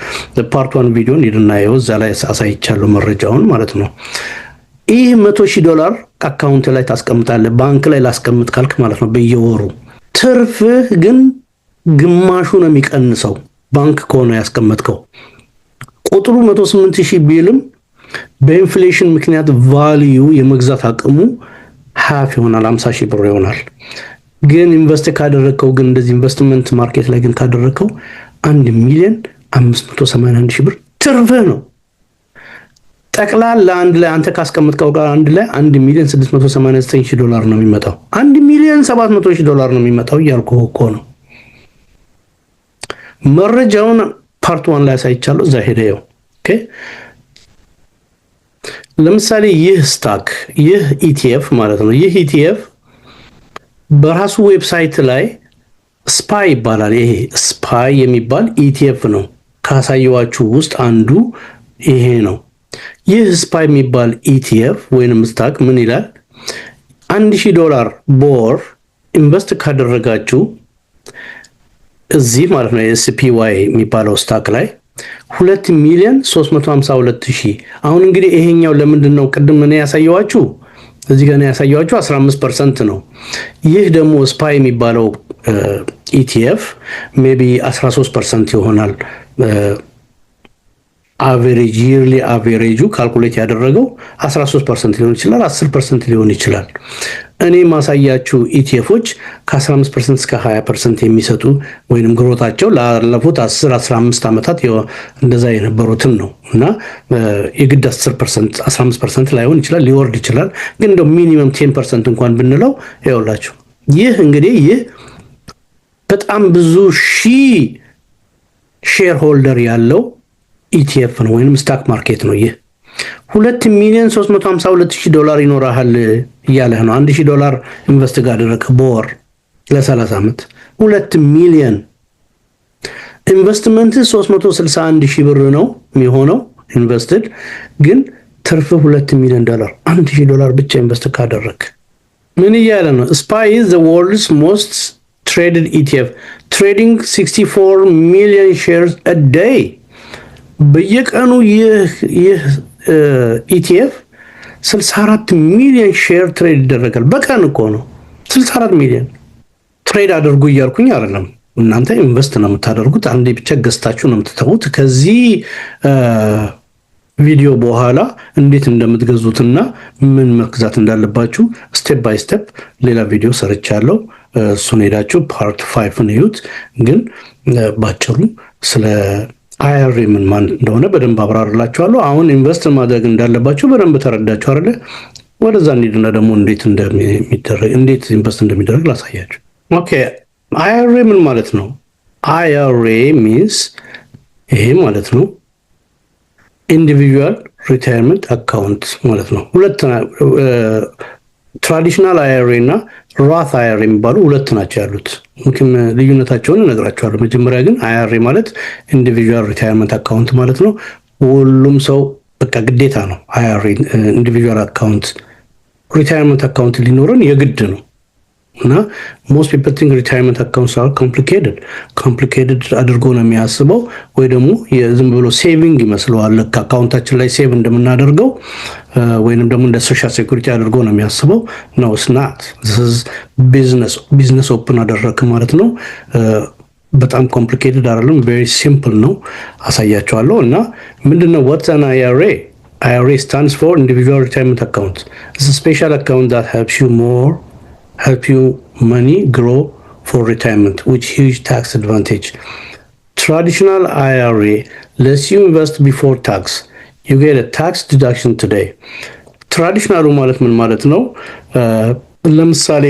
part one ቪዲዮን ሂድና እየው፣ እዛ ላይ አሳይቻለሁ መረጃውን ማለት ነው። ይህ 100,000 ዶላር account ላይ ታስቀምጣለህ፣ ባንክ ላይ ላስቀምጥ ካልክ ማለት ነው በየወሩ። ትርፍህ ግን ግማሹ ነው የሚቀንሰው። ባንክ ከሆነ ያስቀመጥከው ቁጥሩ 108 ሺህ ቢልም በ inflation ምክንያት value የመግዛት አቅሙ half ይሆናል፣ 50 ሺህ ብር ይሆናል። ግን invest ካደረግከው ግን፣ እንደዚህ investment market ላይ ግን ካደረግከው 1 ሚሊዮን 581 ሺህ ብር ትርፍህ ነው። ጠቅላላ አንድ ላይ አንተ ካስቀመጥከው ጋር አንድ ላይ 1 ሚሊዮን 689 ሺህ ዶላር ነው የሚመጣው። 1 ሚሊዮን 700 ሺህ ዶላር ነው የሚመጣው እያልኩህ እኮ ነው። መረጃውን part one ላይ አሳይቻለሁ። እዛ ሄደህ እየው። Okay፣ ለምሳሌ ይህ stock፣ ይህ ETF ማለት ነው። ይህ ETF በራሱ website ላይ SPY ይባላል። ይሄ SPY የሚባል ETF ነው። ካሳየዋችሁ ውስጥ አንዱ ይሄ ነው። ይህ SPY የሚባል ETF ወይንም stock ምን ይላል? 1,000 ዶላር በወር invest ካደረጋችሁ እዚህ ማለት ነው SPY የሚባለው stock ላይ 2 ሚሊዮን 352 ሺህ። አሁን እንግዲህ ይሄኛው ለምንድን ነው ቅድም እኔ ያሳየዋችሁ እዚህ ጋር ያሳየኋችሁ 15% ነው። ይህ ደግሞ SPY የሚባለው ETF maybe 13% ይሆናል። Average yearly average ኡ calculate ያደረገው 13% ሊሆን ይችላል፣ 10% ሊሆን ይችላል። እኔ ማሳያችሁ ETF ኦች ከ15% እስከ 20% የሚሰጡ ወይንም growth ኣቸው ላለፉት 10 15 ዓመታት እንደዛ የነበሩትን ነው እና የግድ 10% 15% ላይሆን ይችላል፣ ሊወርድ ይችላል። ግን እንደው minimum 10% እንኳን ብንለው ይኸውላችሁ ይህ እንግዲህ ይህ በጣም ብዙ ሺህ shareholder ያለው ETF ነው ወይንም stock market ነው። ይህ 2,352,000 ዶላር ይኖርሃል እያለህ ነው። 1000 ዶላር invest ካደረግህ በወር ለ30 ዓመት 2 ሚሊዮን፣ ኢንቨስትመንት 361 ሺህ ብር ነው የሚሆነው invested፣ ግን ትርፍ 2 ሚሊዮን ዶላር 1000 ዶላር ብቻ invest ካደረግ። ምን እያለ ነው? SPY is the world's most traded ETF, trading 64 million shares a day። በየቀኑ ይህ ETF 64 ሚሊዮን share trade ይደረጋል። በቀን እኮ ነው፣ 64 ሚሊዮን። Trade አድርጉ እያልኩኝ አይደለም። እናንተ invest ነው የምታደርጉት። አንዴ ብቻ ገዝታችሁ ነው የምትተዉት። ከዚህ ቪዲዮ በኋላ እንዴት እንደምትገዙትና ምን መግዛት እንዳለባችሁ step by step ሌላ ቪዲዮ ሰርቻለሁ። እሱን ሄዳችሁ part 5 ን እዩት። ግን ባጭሩ ስለ IRA ምን ማለት እንደሆነ በደንብ አብራርላችኋለሁ። አሁን invest ማድረግ እንዳለባችሁ በደንብ ተረዳችሁ አይደለ? ወደዛ እንሂድና ደግሞ እንዴት እንደሚደረግ፣ እንዴት invest እንደሚደረግ ላሳያችሁ። Okay, IRA ምን ማለት ነው? IRA means ይሄ ማለት ነው፣ individual retirement account ማለት ነው። ሁለት traditional IRA እና Roth IRA የሚባሉ ሁለት ናቸው ያሉት። ልዩነታቸውን እነግራችኋለሁ። መጀመሪያ ግን IRA ማለት individual retirement account ማለት ነው። ሁሉም ሰው በቃ ግዴታ ነው IRA individual account retirement account ሊኖረን የግድ ነው። እና most people think retirement accounts are complicated። Complicated አድርጎ ነው የሚያስበው፣ ወይ ደግሞ ዝም ብሎ saving ይመስለዋል። ልክ account ኣችን ላይ save እንደምናደርገው ወይንም ደግሞ እንደ social security አድርጎ ነው የሚያስበው። No, it's not። Business business open አደረግክ ማለት ነው። በጣም complicated አይደለም፣ very simple ነው። አሳያችኋለሁ። እና ምንድነው፣ what's an IRA? IRA stands for individual retirement account. It's a special account that helps you more help you money grow for retirement with huge tax advantage. Traditional IRA lets you invest before tax. You get a tax deduction today. Traditional ኡ ማለት ምን ማለት ነው? ለምሳሌ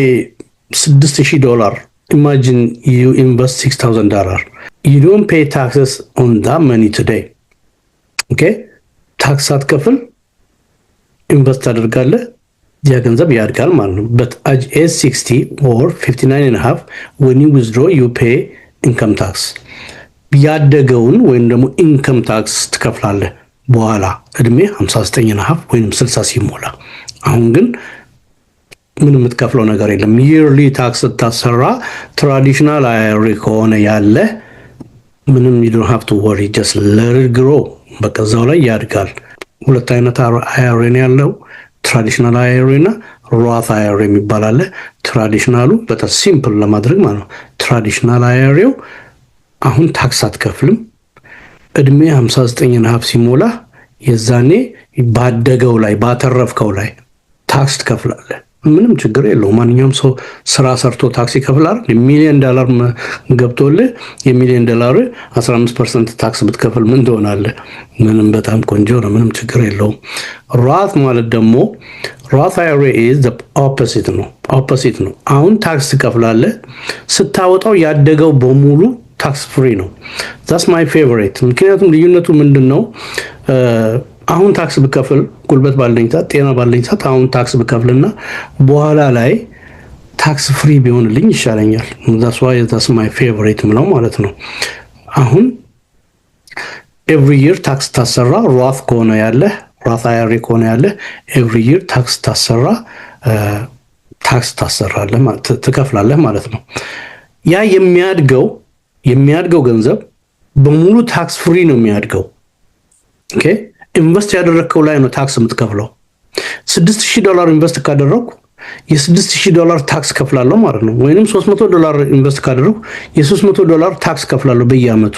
6000 ዶላር፣ imagine you invest $6000, you don't pay taxes on that money today. Okay, tax ሳትከፍል invest ታደርጋለህ፣ ያ ገንዘብ ያድጋል ማለት ነው። But at age 60 or 59 and a half, when you withdraw, you pay income tax። ያደገውን ወይም ደግሞ income tax ትከፍላለህ በኋላ እድሜ 59 and a half ወይም 60 ሲሞላ። አሁን ግን ምን የምትከፍለው ነገር የለም። Yearly tax ስታሰራ traditional IRA ከሆነ ያለ ምንም you don't have to worry, just let it grow። በቃ እዛው ላይ ያድጋል። ሁለት አይነት IRA ነው ያለው፣ traditional IRA እና Roth IRA የሚባል አለ። Traditional ኡ በጣም simple ለማድረግ ማለት ነው። Traditional IRA ው አሁን tax አትከፍልም። እድሜ 59 half ሲሞላ የዛኔ ባደገው ላይ፣ ባተረፍከው ላይ tax ትከፍላለህ። ምንም ችግር የለውም። ማንኛውም ሰው ስራ ሰርቶ tax ይከፍላል። ሚሊዮን ዶላር ገብቶልህ የሚሊዮን ዶላር 15% tax ብትከፍል ምን ትሆናለህ? ምንም፣ በጣም ቆንጆ ነው። ምንም ችግር የለውም። Roth ማለት ደግሞ Roth IRA is opposite ነው። Opposite ነው። አሁን tax ትከፍላለህ። ስታወጣው ያደገው በሙሉ tax free ነው። That's my favorite። ምክንያቱም ልዩነቱ ምንድን ነው? አሁን tax ብከፍል፣ ጉልበት ባለኝ ሰዓት፣ ጤና ባለኝ ሰዓት አሁን tax ብከፍልና በኋላ ላይ tax free ቢሆንልኝ ይሻለኛል። That's why that's my favorite ምለው ማለት ነው። አሁን every year tax ታሰራ፣ Roth ከሆነ ያለህ፣ Roth IRA ከሆነ ያለህ every year tax ታሰራ፣ tax ታሰራለህ፣ ትከፍላለህ ማለት ነው። ያ የሚያድገው ገንዘብ በሙሉ tax free ነው የሚያድገው። Okay, invest ያደረግከው ላይ ነው tax የምትከፍለው። 6000 ዶላር invest ካደረግኩ የ6000 ዶላር tax ከፍላለሁ ማለት ነው። ወይንም 300 ዶላር invest ካደረግኩ የ300 ዶላር tax ከፍላለሁ በየአመቱ።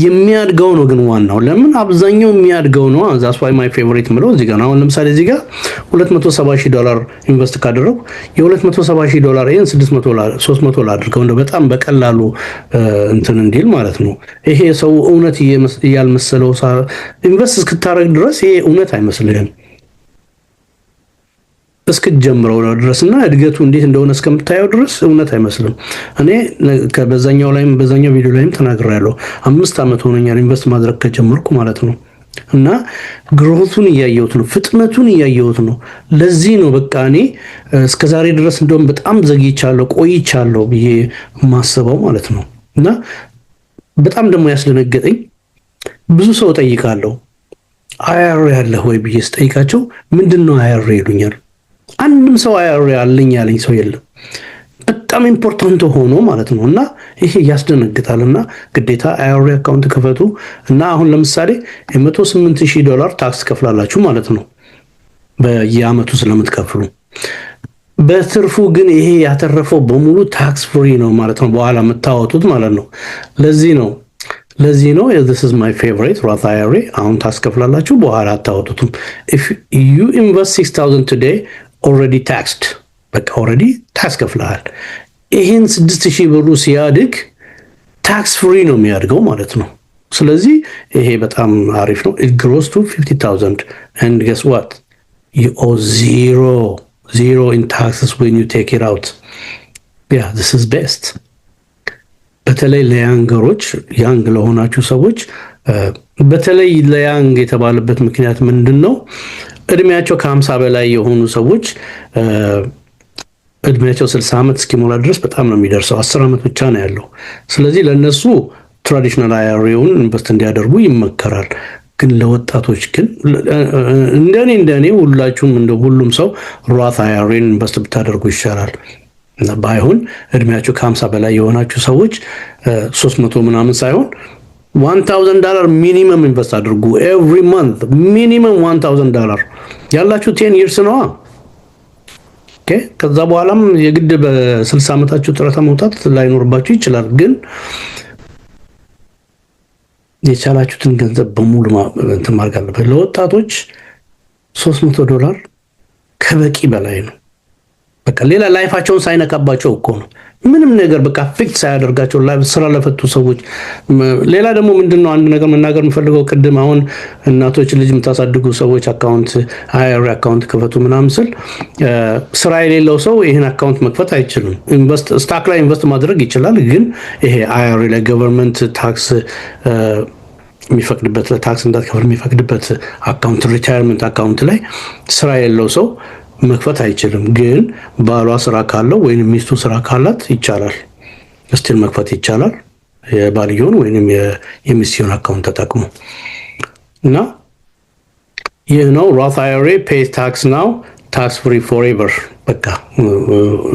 የሚያድገው ነው ግን ዋናው። ለምን አብዛኛው የሚያድገው ነው። That's why my favorite ምለው እዚህ ጋር ነው። አሁን ለምሳሌ እዚህ ጋር 270 ሺህ ዶላር invest ካደረጉ የ270 ሺህ ዶላር ይሄን 600 300 ላድርገው እንደው በጣም በቀላሉ እንትን እንዲል ማለት ነው። ይሄ ሰው እውነት እያልመሰለው invest እስክታረግ ድረስ ይሄ እውነት አይመስልህም እስክትጀምረው ድረስ እና እድገቱ እንዴት እንደሆነ እስከምታየው ድረስ እውነት አይመስልም። እኔ በዛኛው ላይም በዛኛው ቪዲዮ ላይም ተናግሬያለሁ። 5 ዓመት ሆኖኛል invest ማድረግ ከጀመርኩ ማለት ነው። እና growth ኡን እያየሁት ነው፣ ፍጥነቱን እያየሁት ነው። ለዚህ ነው በቃ እኔ እስከዛሬ ድረስ እንደውም በጣም ዘግይቻለሁ፣ ቆይቻለሁ ብዬ ማስበው ማለት ነው። እና በጣም ደግሞ ያስደነገጠኝ ብዙ ሰው ጠይቃለሁ፣ IRA አለህ ወይ ብዬ ስጠይቃቸው ምንድን ነው IRA ይሉኛል። አንድም ሰው IRA አለኝ ያለኝ ሰው የለም። በጣም important ሆኖ ማለት ነው። እና ይሄ ያስደነግጣል። እና ግዴታ IRA account ክፈቱ። እና አሁን ለምሳሌ የ108 ሺህ ዶላር tax ከፍላላችሁ ማለት ነው በየአመቱ ስለምትከፍሉ። በትርፉ ግን ይሄ ያተረፈው በሙሉ tax free ነው ማለት ነው፣ በኋላ የምታወጡት ማለት ነው። ለዚህ ነው this is my favorite Roth IRA። አሁን tax ከፍላላችሁ፣ በኋላ አታወጡትም። If you invest 6000 today, already taxed፣ በቃ already tax ከፍለሃል። ይሄን 6000 ብሩ ሲያድግ tax free ነው የሚያድገው ማለት ነው። ስለዚህ ይሄ በጣም አሪፍ ነው። It grows to 50,000 and guess what? You owe zero, zero in taxes when you take it out. Yeah, this is best። በተለይ ለ younger ኦች፣ young ለሆናችሁ ሰዎች፣ በተለይ ለ young የተባለበት ምክንያት ምንድን ነው? እድሜያቸው ከ50 በላይ የሆኑ ሰዎች እድሜያቸው 60 ዓመት እስኪሞላ ድረስ በጣም ነው የሚደርሰው። 10 ዓመት ብቻ ነው ያለው። ስለዚህ ለእነሱ traditional IRA ውን invest እንዲያደርጉ ይመከራል። ግን ለወጣቶች ግን እንደኔ ሁላችሁም እንደ ሁሉም ሰው Roth IRA ን invest ብታደርጉ ይሻላል። ባይሆን እድሜያችሁ ከ50 በላይ የሆናችሁ ሰዎች 300 ምናምን ሳይሆን $1000 minimum invest አድርጉ። Every month minimum $1000 ያላችሁ 10 years ነዋ። ከዛ በኋላም የግድ በ60 ዓመታችሁ ጡረታ መውጣት ላይኖርባችሁ ይችላል። ግን የቻላችሁትን ገንዘብ በሙሉ እንትን ማድረግ አለበት። ለወጣቶች 300 ዶላር ከበቂ በላይ ነው። በቃ ሌላ life ኣቸውን ሳይነካባቸው እኮ ነው። ምንም ነገር በቃ affect ሳያደርጋቸው life ስራ ለፈቱ ሰዎች። ሌላ ደግሞ ምንድን ነው አንድ ነገር መናገር የምፈልገው፣ ቅድም አሁን እናቶች፣ ልጅ የምታሳድጉ ሰዎች account IRA account ክፈቱ ምናምን ስል ስራ የሌለው ሰው ይህን account መክፈት አይችልም። Invest stock ላይ invest ማድረግ ይችላል፣ ግን ይሄ IRA ላይ government tax የሚፈቅድበት ለ tax እንዳትከፍል የሚፈቅድበት account፣ retirement account ላይ ስራ የሌለው ሰው መክፈት አይችልም። ግን ባሏ ስራ ካለው ወይም ሚስቱ ስራ ካላት ይቻላል፣ still መክፈት ይቻላል። የባልየውን ወይም የሚስትዮን account ተጠቅሞ። እና ይህ ነው Roth IRA፣ pay tax now, tax free forever። በቃ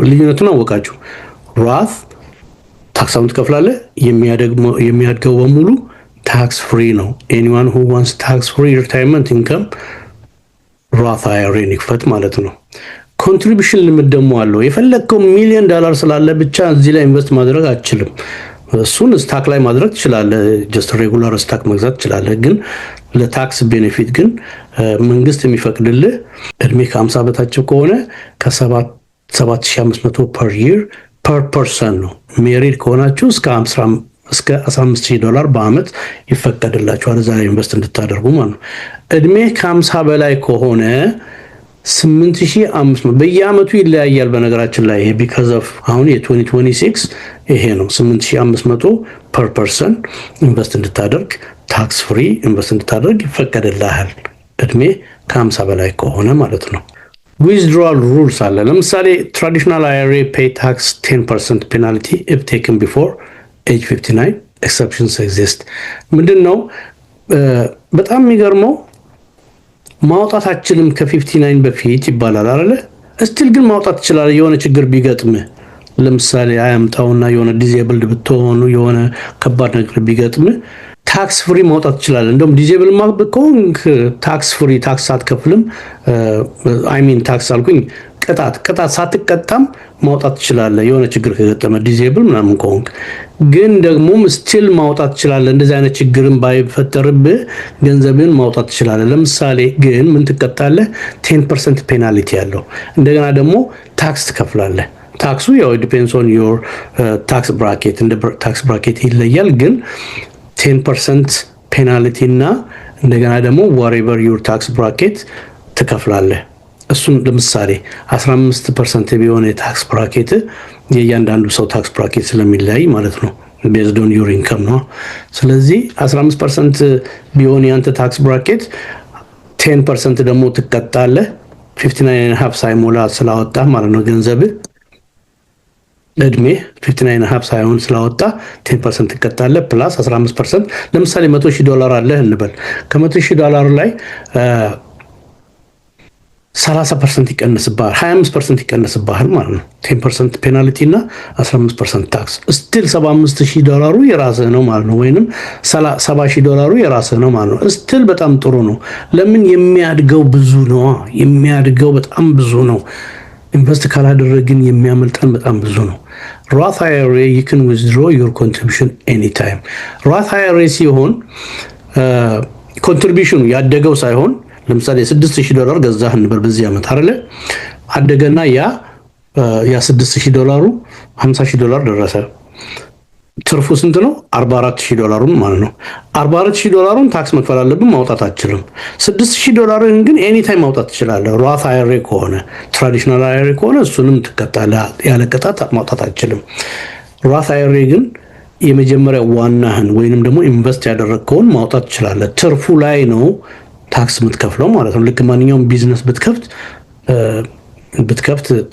ልዩነቱን አወቃችሁ። Roth tax አሁን ትከፍላለህ፣ የሚያድገው በሙሉ tax free ነው። Anyone who wants tax free retirement income Roth IRA ን ይክፈት ማለት ነው። Contribution limit ደግሞ አለው። የፈለግከው ሚሊዮን ዶላር ስላለ ብቻ እዚህ ላይ invest ማድረግ አትችልም። እሱን stock ላይ ማድረግ ትችላለህ። Just regular stock መግዛት ትችላለህ። ግን ለ tax benefit ግን መንግስት የሚፈቅድልህ እድሜ ከ50 በታች ከሆነ ከ7500 per year per person ነው። Married ከሆናችሁ እስከ 15,000 ዶላር በአመት ይፈቀድላችኋል እዛ ላይ invest እንድታደርጉ ማለት ነው። እድሜ ከ50 በላይ ከሆነ 8500፣ በየአመቱ ይለያያል። በነገራችን ላይ ይሄ because of አሁን የ2026 ይሄ ነው፣ 8500 per person invest እንድታደርግ፣ tax free invest እንድታደርግ ይፈቀድልሃል። እድሜ ከ50 በላይ ከሆነ ማለት ነው። Withdrawal rules አለ። ለምሳሌ traditional IRA pay tax 10% penalty if taken before age 59፣ exceptions exist። ምንድን ነው በጣም የሚገርመው፣ ማውጣት አትችልም ከ59 በፊት ይባላል አይደለ? Still ግን ማውጣት ትችላለህ የሆነ ችግር ቢገጥምህ። ለምሳሌ አያምጣውና የሆነ disabled ብትሆኑ፣ የሆነ ከባድ ነገር ቢገጥምህ Tax free ማውጣት ትችላለህ። እንደውም disable ከሆንክ tax free፣ tax አትከፍልም። I mean tax አልኩኝ፣ ቅጣት ሳትቀጣም ማውጣት ትችላለህ። የሆነ ችግር ከገጠመ፣ disable ምናምን ከሆንክ። ግን ደግሞ still ማውጣት ትችላለህ። እንደዚህ አይነት ችግርን ባይፈጠርብህ ገንዘብን ማውጣት ትችላለህ። ለምሳሌ ግን ምን ትቀጣለህ? 10% penalty ያለው፣ እንደገና ደግሞ tax ትከፍላለህ። Tax ኡ ያው depends on your tax bracket፣ እንደ tax bracket ይለያል። ግን 10% penalty እና እንደገና ደግሞ whatever your tax bracket ትከፍላለህ። እሱን ለምሳሌ 15% ቢሆን የ tax bracket፣ የእያንዳንዱ ሰው tax bracket ስለሚለያይ ማለት ነው፣ based on your income ነው። ስለዚህ 15% ቢሆን ያንተ tax bracket፣ 10% ደግሞ ትቀጣለህ። 59.5 ሳይሞላ ስላወጣህ ማለት ነው። ገንዘብህ እድሜ 59.5 ሳይሆን ስላወጣ 10% ትቀጣለህ። Plus 15%፣ ለምሳሌ 100,000 ዶላር አለህ እንበል። ከ100,000 ዶላር ላይ 30% ይቀንስብሃል፣ 25% ይቀንስብሃል ማለት ነው። 10% penalty እና 15% tax፣ still 75,000 ዶላሩ የራስህ ነው ማለት ነው። ወይንም 70,000 ዶላሩ የራስህ ነው ማለት ነው። Still በጣም ጥሩ ነው። ለምን? የሚያድገው ብዙ ነው። የሚያድገው በጣም ብዙ ነው። Invest ካላደረግን የሚያመልጠን በጣም ብዙ ነው። Roth IRA, you can withdraw your contribution anytime። Roth IRA ሲሆን contribution ኑ ያደገው ሳይሆን፣ ለምሳሌ 6000 ዶላር ገዛህ እንበል በዚህ ዓመት አይደለ? አደገና ያ 6000 ዶላሩ 50,000 ዶላር ደረሰ። ትርፉ ስንት ነው? 44,000 ዶላሩን ማለት ነው። 44,000 ዶላሩን tax መክፈል አለብን፣ ማውጣት አትችልም። 6000 ዶላርን ግን anytime ማውጣት ትችላለህ። Roth IRA ከሆነ። Traditional IRA ከሆነ እሱንም ትቀጣለህ። ያለ ቅጣት ማውጣት አትችልም። Roth IRA ግን የመጀመሪያ ዋናህን ወይንም ደግሞ invest ያደረግከውን ማውጣት ትችላለህ። ትርፉ ላይ ነው tax የምትከፍለው ማለት ነው። ልክ ማንኛውም ቢዝነስ ብትከፍት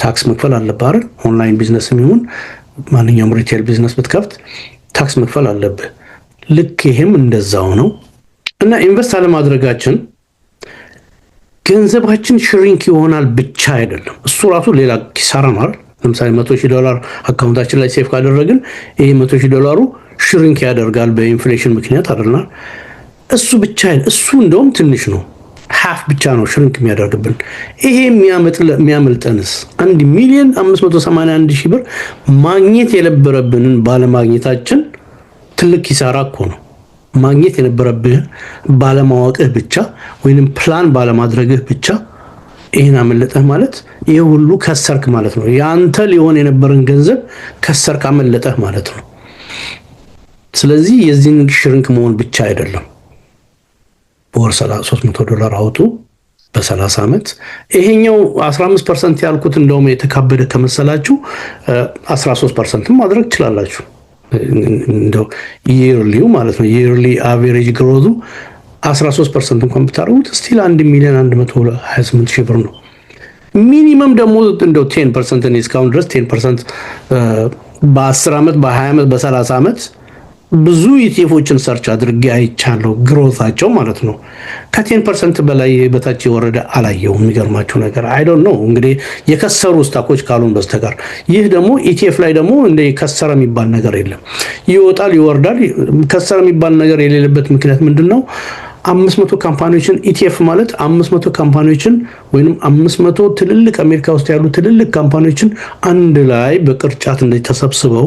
tax መክፈል አለብህ አይደል? Online business የሚሆን ማንኛውም retail business ብትከፍት tax መክፈል አለብህ። ልክ ይሄም እንደዛው ነው። እና invest አለማድረጋችን ገንዘባችን shrink ይሆናል ብቻ አይደለም፣ እሱ ራሱ ሌላ ኪሳራ ነው አይደል? ለምሳሌ 100,000 ዶላር account ኣችን ላይ save ካደረግን ይሄ 100,000 ዶላሩ shrink ያደርጋል በ inflation ምክንያት አይደል? እሱ ብቻ፣ እሱ እንደውም ትንሽ ነው፣ half ብቻ ነው shrink የሚያደርግብን። ይሄ የሚያመልጠንስ 1,581,000 ብር ማግኘት የነበረብንን ባለማግኘታችን ትልቅ ኪሳራ እኮ ነው። ማግኘት የነበረብህ ባለማወቅህ ብቻ ወይንም ፕላን ባለማድረግህ ብቻ ይህን አመለጠህ ማለት ይህ ሁሉ ከሰርክ ማለት ነው። የአንተ ሊሆን የነበረን ገንዘብ ከሰርክ፣ አመለጠህ ማለት ነው። ስለዚህ የዚህን shrink መሆን ብቻ አይደለም። በወር 300 ዶላር አውጡ በ30 ዓመት። ይሄኛው 15% ያልኩት እንደውም የተካበደ ከመሰላችሁ 13% ማድረግ ትችላላችሁ። እንደው yearly ው ማለት ነው። Yearly average growth ኡ 13% እንኳን ብታደርጉት still 1 ሚሊዮን 128 ሺህ ብር ነው። Minimum ደግሞ እንደው 10%፣ እኔ እስካሁን ድረስ 10% በ10 ዓመት፣ በ20 ዓመት፣ በ30 ዓመት ብዙ ETF ኦችን search አድርጌ አይቻለሁ፣ growth ኣቸው ማለት ነው። ከ 10% በላይ በታች የወረደ አላየሁም። የሚገርማችሁ ነገር I don't know እንግዲህ የከሰሩ stock ኦች ካሉን በስተቀር። ይህ ደግሞ ETF ላይ ደግሞ እንደ ከሰረ የሚባል ነገር የለም። ይወጣል፣ ይወርዳል። ከሰረ የሚባል ነገር የሌለበት ምክንያት ምንድን ነው? 500 company ዎችን፣ ETF ማለት 500 company ዎችን ወይም 500 ትልልቅ አሜሪካ ውስጥ ያሉ ትልልቅ company ዎችን አንድ ላይ በቅርጫት እንደዚህ ተሰብስበው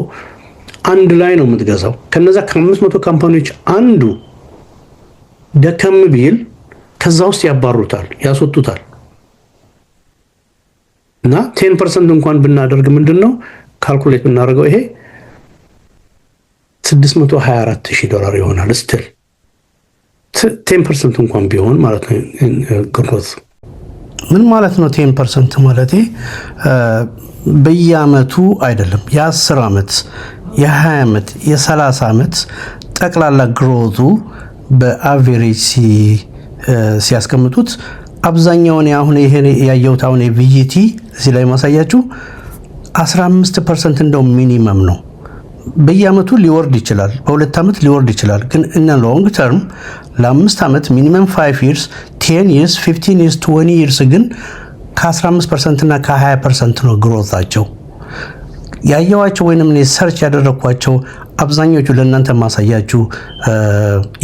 አንድ ላይ ነው የምትገዛው። ከነዛ ከ500 company ዎች አንዱ ደከም ቢል ከዛ ውስጥ ያባሩታል፣ ያስወጡታል። እና 10% እንኳን ብናደርግ ምንድን ነው calculate ብናደርገው ይሄ 624 ሺህ ዶላር ይሆናል። Still 10% እንኳን ቢሆን ማለት ነው growth። ምን ማለት ነው? 10% ማለት በየአመቱ አይደለም፣ የ10 ዓመት፣ የ20 ዓመት፣ የ30 ዓመት ጠቅላላ growth ኡ በ average ሲያስቀምጡት አብዛኛውን አሁን ይሄን ያየሁት አሁን የ VGT እዚህ ላይ ማሳያችሁ 15% እንደው minimum ነው። በየአመቱ ሊወርድ ይችላል፣ በ2 ዓመት ሊወርድ ይችላል። ግን in a long term ለ5 ዓመት minimum 5 years፣ 10 years፣ 15 years፣ 20 years ግን ከ15% እና ከ20% ነው growth ኣቸው። ያየዋቸው ወይንም እኔ search ያደረግኳቸው አብዛኞቹ ለእናንተ ማሳያችሁ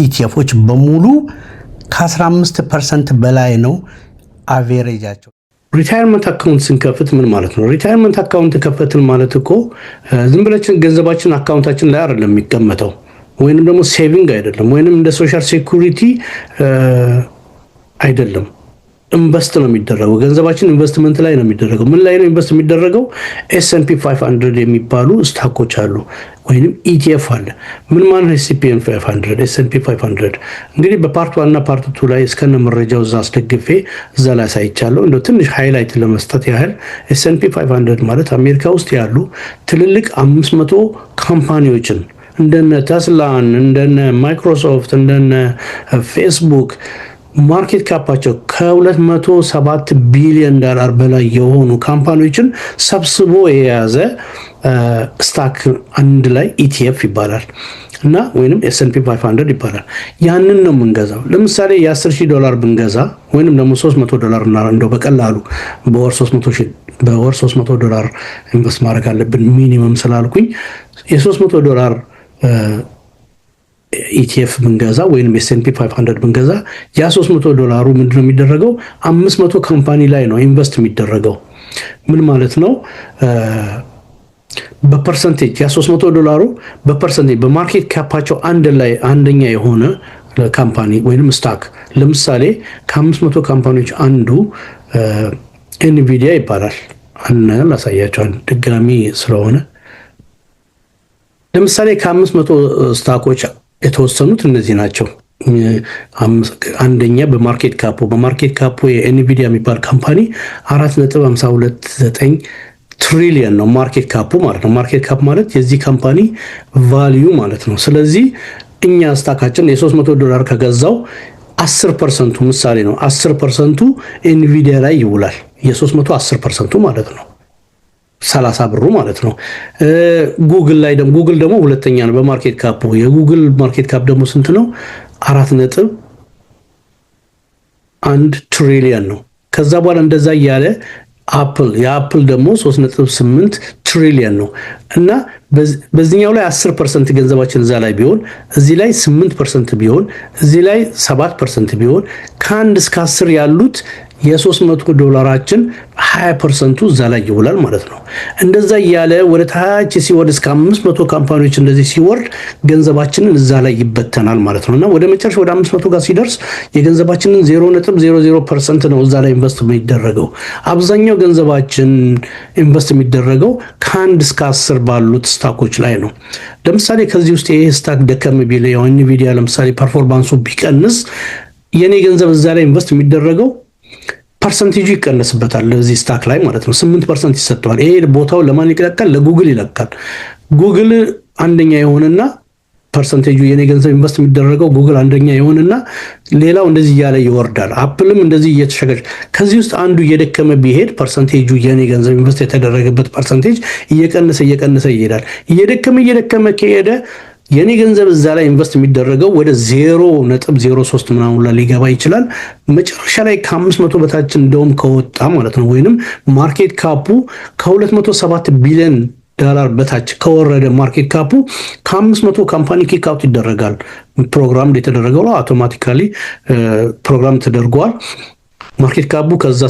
ETF ኦች በሙሉ ከ15% በላይ ነው average ኣቸው። Retirement account ስንከፍት ምን ማለት ነው? Retirement account ከፈትን ማለት እኮ ዝም ብለን ገንዘባችን account ኣችን ላይ አይደለም የሚቀመጠው፣ ወይንም ደግሞ saving አይደለም፣ ወይንም እንደ social security አይደለም። Invest ነው የሚደረገው። ገንዘባችን ኢንቨስትመንት ላይ ነው የሚደረገው። ምን ላይ ነው invest የሚደረገው? S&P 500 የሚባሉ stock ኦች አሉ፣ ወይንም ETF አለ። ምን ማለት ነው S&P 500? S&P 500 እንግዲህ በ part 1 እና part 2 ላይ እስከነ መረጃው እዛ አስደግፌ እዛ ላይ አሳይቻለሁ። እንደው ትንሽ highlight ለመስጠት ያህል S&P 500 ማለት አሜሪካ ውስጥ ያሉ ትልልቅ 500 company ዎችን፣ እንደነ ተስላን፣ እንደነ ማይክሮሶፍት፣ እንደነ ፌስቡክ market cap ኣቸው ከ207 ቢሊዮን ዶላር በላይ የሆኑ company ዎችን ሰብስቦ የያዘ stock አንድ ላይ ETF ይባላል እና ወይንም S&P 500 ይባላል። ያንን ነው የምንገዛው። ለምሳሌ የ10 ሺህ ዶላር ብንገዛ ወይንም ደግሞ 300 ዶላር እና እንደው በቀላሉ በወር 300 ዶላር invest ማድረግ አለብን minimum ስላልኩኝ፣ የ300 ዶላር ETF ብንገዛ ወይም S&P 500 ብንገዛ ያ 300 ዶላሩ ምንድነው የሚደረገው? 500 company ላይ ነው invest የሚደረገው። ምን ማለት ነው? በ percentage ያ 300 ዶላሩ በ percentage በ market cap ኣቸው አንድ ላይ አንደኛ የሆነ company ወይንም stock፣ ለምሳሌ ከ500 company ዎች አንዱ ኤንቪዲያ ይባላል። ላሳያቸው ድጋሚ ስለሆነ፣ ለምሳሌ ከ500 stock ኦች የተወሰኑት እነዚህ ናቸው። አንደኛ በ market cap ኡ የኤንቪዲያ የሚባል company 4.529 ትሪሊየን ነው market cap ኡ ማለት ነው። Market cap ማለት የዚህ company value ማለት ነው። ስለዚህ እኛ stock ኣችን የ300 ዶላር ከገዛው 10 percent ኡ፣ ምሳሌ ነው፣ 10 percent ኡ ኤንቪዲያ ላይ ይውላል። የ300 10 percent ኡ ማለት ነው። 30 ብሩ ማለት ነው። ጉግል ላይ ደግሞ፣ ጉግል ደግሞ ሁለተኛ ነው በ market cap ኡ። የጉግል market cap ደግሞ ስንት ነው? 4.1 ትሪሊየን ነው። ከዛ በኋላ እንደዛ እያለ አፕል፣ የአፕል ደግሞ 3.8 ትሪሊየን ነው። እና በዚህኛው ላይ 10% ገንዘባችን እዛ ላይ ቢሆን፣ እዚህ ላይ 8% ቢሆን፣ እዚህ ላይ 7% ቢሆን፣ ከአንድ እስከ 10 ያሉት የ300 ዶላራችን 20 percent ኡ እዛ ላይ ይውላል ማለት ነው። እንደዛ እያለ ወደ ታች ሲወርድ እስከ 500 company ዎች እንደዚህ ሲወርድ ገንዘባችንን እዛ ላይ ይበተናል ማለት ነው። እና ወደ መጨረሻ ወደ 500 ጋር ሲደርስ የገንዘባችንን 0.00% ነው እዛ ላይ invest የሚደረገው። አብዛኛው ገንዘባችን invest የሚደረገው ከአንድ እስከ 10 ባሉት stock ኦች ላይ ነው። ለምሳሌ ከዚህ ውስጥ ይሄ stock ደከም ቢል፣ ያው ኤንቪዲያ ለምሳሌ performance ኡ ቢቀንስ፣ የኔ ገንዘብ እዛ ላይ invest የሚደረገው percentage ኡ ይቀነስበታል ለዚህ stock ላይ ማለት ነው። 8% ይሰጠዋል። ይሄ ቦታው ለማን ይለቃል? ለጉግል ይለቃል። ጉግል አንደኛ የሆነና percentage ኡ የኔ ገንዘብ invest የሚደረገው ጉግል አንደኛ የሆነና ሌላው እንደዚህ እያለ ይወርዳል። አፕልም እንደዚህ እየተሸገ ከዚህ ውስጥ አንዱ እየደከመ ቢሄድ percentage ኡ የኔ ገንዘብ invest የተደረገበት percentage እየቀነሰ እየቀነሰ ይሄዳል። እየደከመ እየደከመ ከሄደ የኔ ገንዘብ እዛ ላይ invest የሚደረገው ወደ 0.03 ምናምን ላይ ሊገባ ይችላል። መጨረሻ ላይ ከ500 በታች እንደውም ከወጣ ማለት ነው፣ ወይንም market cap ኡ ከ207 ቢሊዮን ዶላር በታች ከወረደ market cap ኡ ከ500 company kick out ይደረጋል። ፕሮግራም የተደረገው automatically ፕሮግራም ተደርጓል። Market cap ኡ ከዛ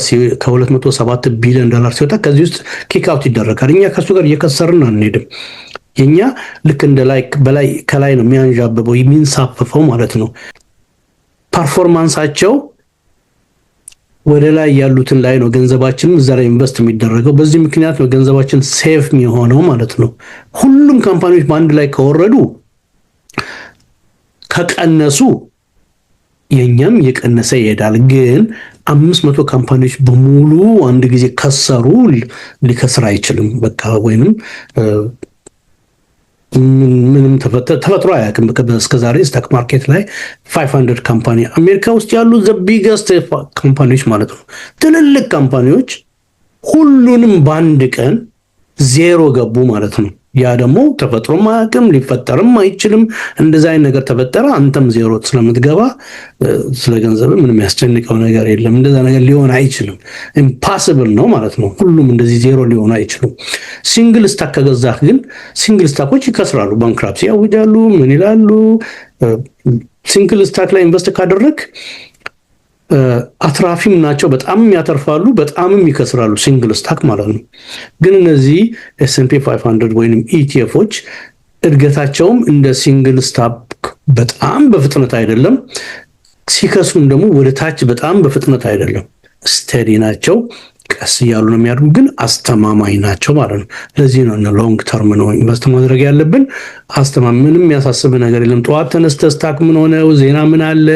ከ207 ቢሊዮን ዶላር ሲወጣ ከዚህ ውስጥ kick out ይደረጋል። እኛ ከሱ ጋር እየከሰርን አንሄድም። የኛ ልክ እንደ ላይ በላይ ከላይ ነው የሚያንዣብበው፣ የሚንሳፈፈው ማለት ነው። Performance ኣቸው ወደ ላይ ያሉትን ላይ ነው ገንዘባችንም እዛ ላይ invest የሚደረገው። በዚህ ምክንያት ነው ገንዘባችን safe የሚሆነው ማለት ነው። ሁሉም company ዎች በአንድ ላይ ከወረዱ፣ ከቀነሱ የኛም እየቀነሰ ይሄዳል። ግን 500 company ዎች በሙሉ አንድ ጊዜ ከሰሩ ሊከስር አይችልም። በቃ ወይንም ምንም ተፈጥሮ አያውቅም። እስከዛሬ stock market ላይ 500 company፣ አሜሪካ ውስጥ ያሉ the biggest company ዎች ማለት ነው፣ ትልልቅ company ዎች ሁሉንም በአንድ ቀን ዜሮ ገቡ ማለት ነው። ያ ደግሞ ተፈጥሮም አያውቅም፣ ሊፈጠርም አይችልም። እንደዚ አይነት ነገር ተፈጠረ፣ አንተም ዜሮ ስለምትገባ ስለ ገንዘብ ምንም ያስጨንቀው ነገር የለም። እንደዛ ነገር ሊሆን አይችልም። Impossible ነው ማለት ነው። ሁሉም እንደዚህ ዜሮ ሊሆን አይችሉም። Single stock ከገዛህ ግን single stock ኦች ይከስራሉ፣ bankruptcy ያውጃሉ፣ ምን ይላሉ። Single stock ላይ invest ካደረግ አትራፊም ናቸው፣ በጣም ያተርፋሉ፣ በጣምም ይከስራሉ። Single stock ማለት ነው። ግን እነዚህ S&P 500 ወይም ETF ኦች እድገታቸውም እንደ single stock በጣም በፍጥነት አይደለም፣ ሲከስሩም ደግሞ ወደ ታች በጣም በፍጥነት አይደለም። Steady ናቸው። ቀስ እያሉ ነው የሚያድጉ፣ ግን አስተማማኝ ናቸው ማለት ነው። ለዚህ ነው long term ነው invest ማድረግ ያለብን። አስተማማኝ፣ ምንም የሚያሳስብ ነገር የለም። ጠዋት ተነስተህ stock ምን ሆነ፣ ዜና ምን አለ፣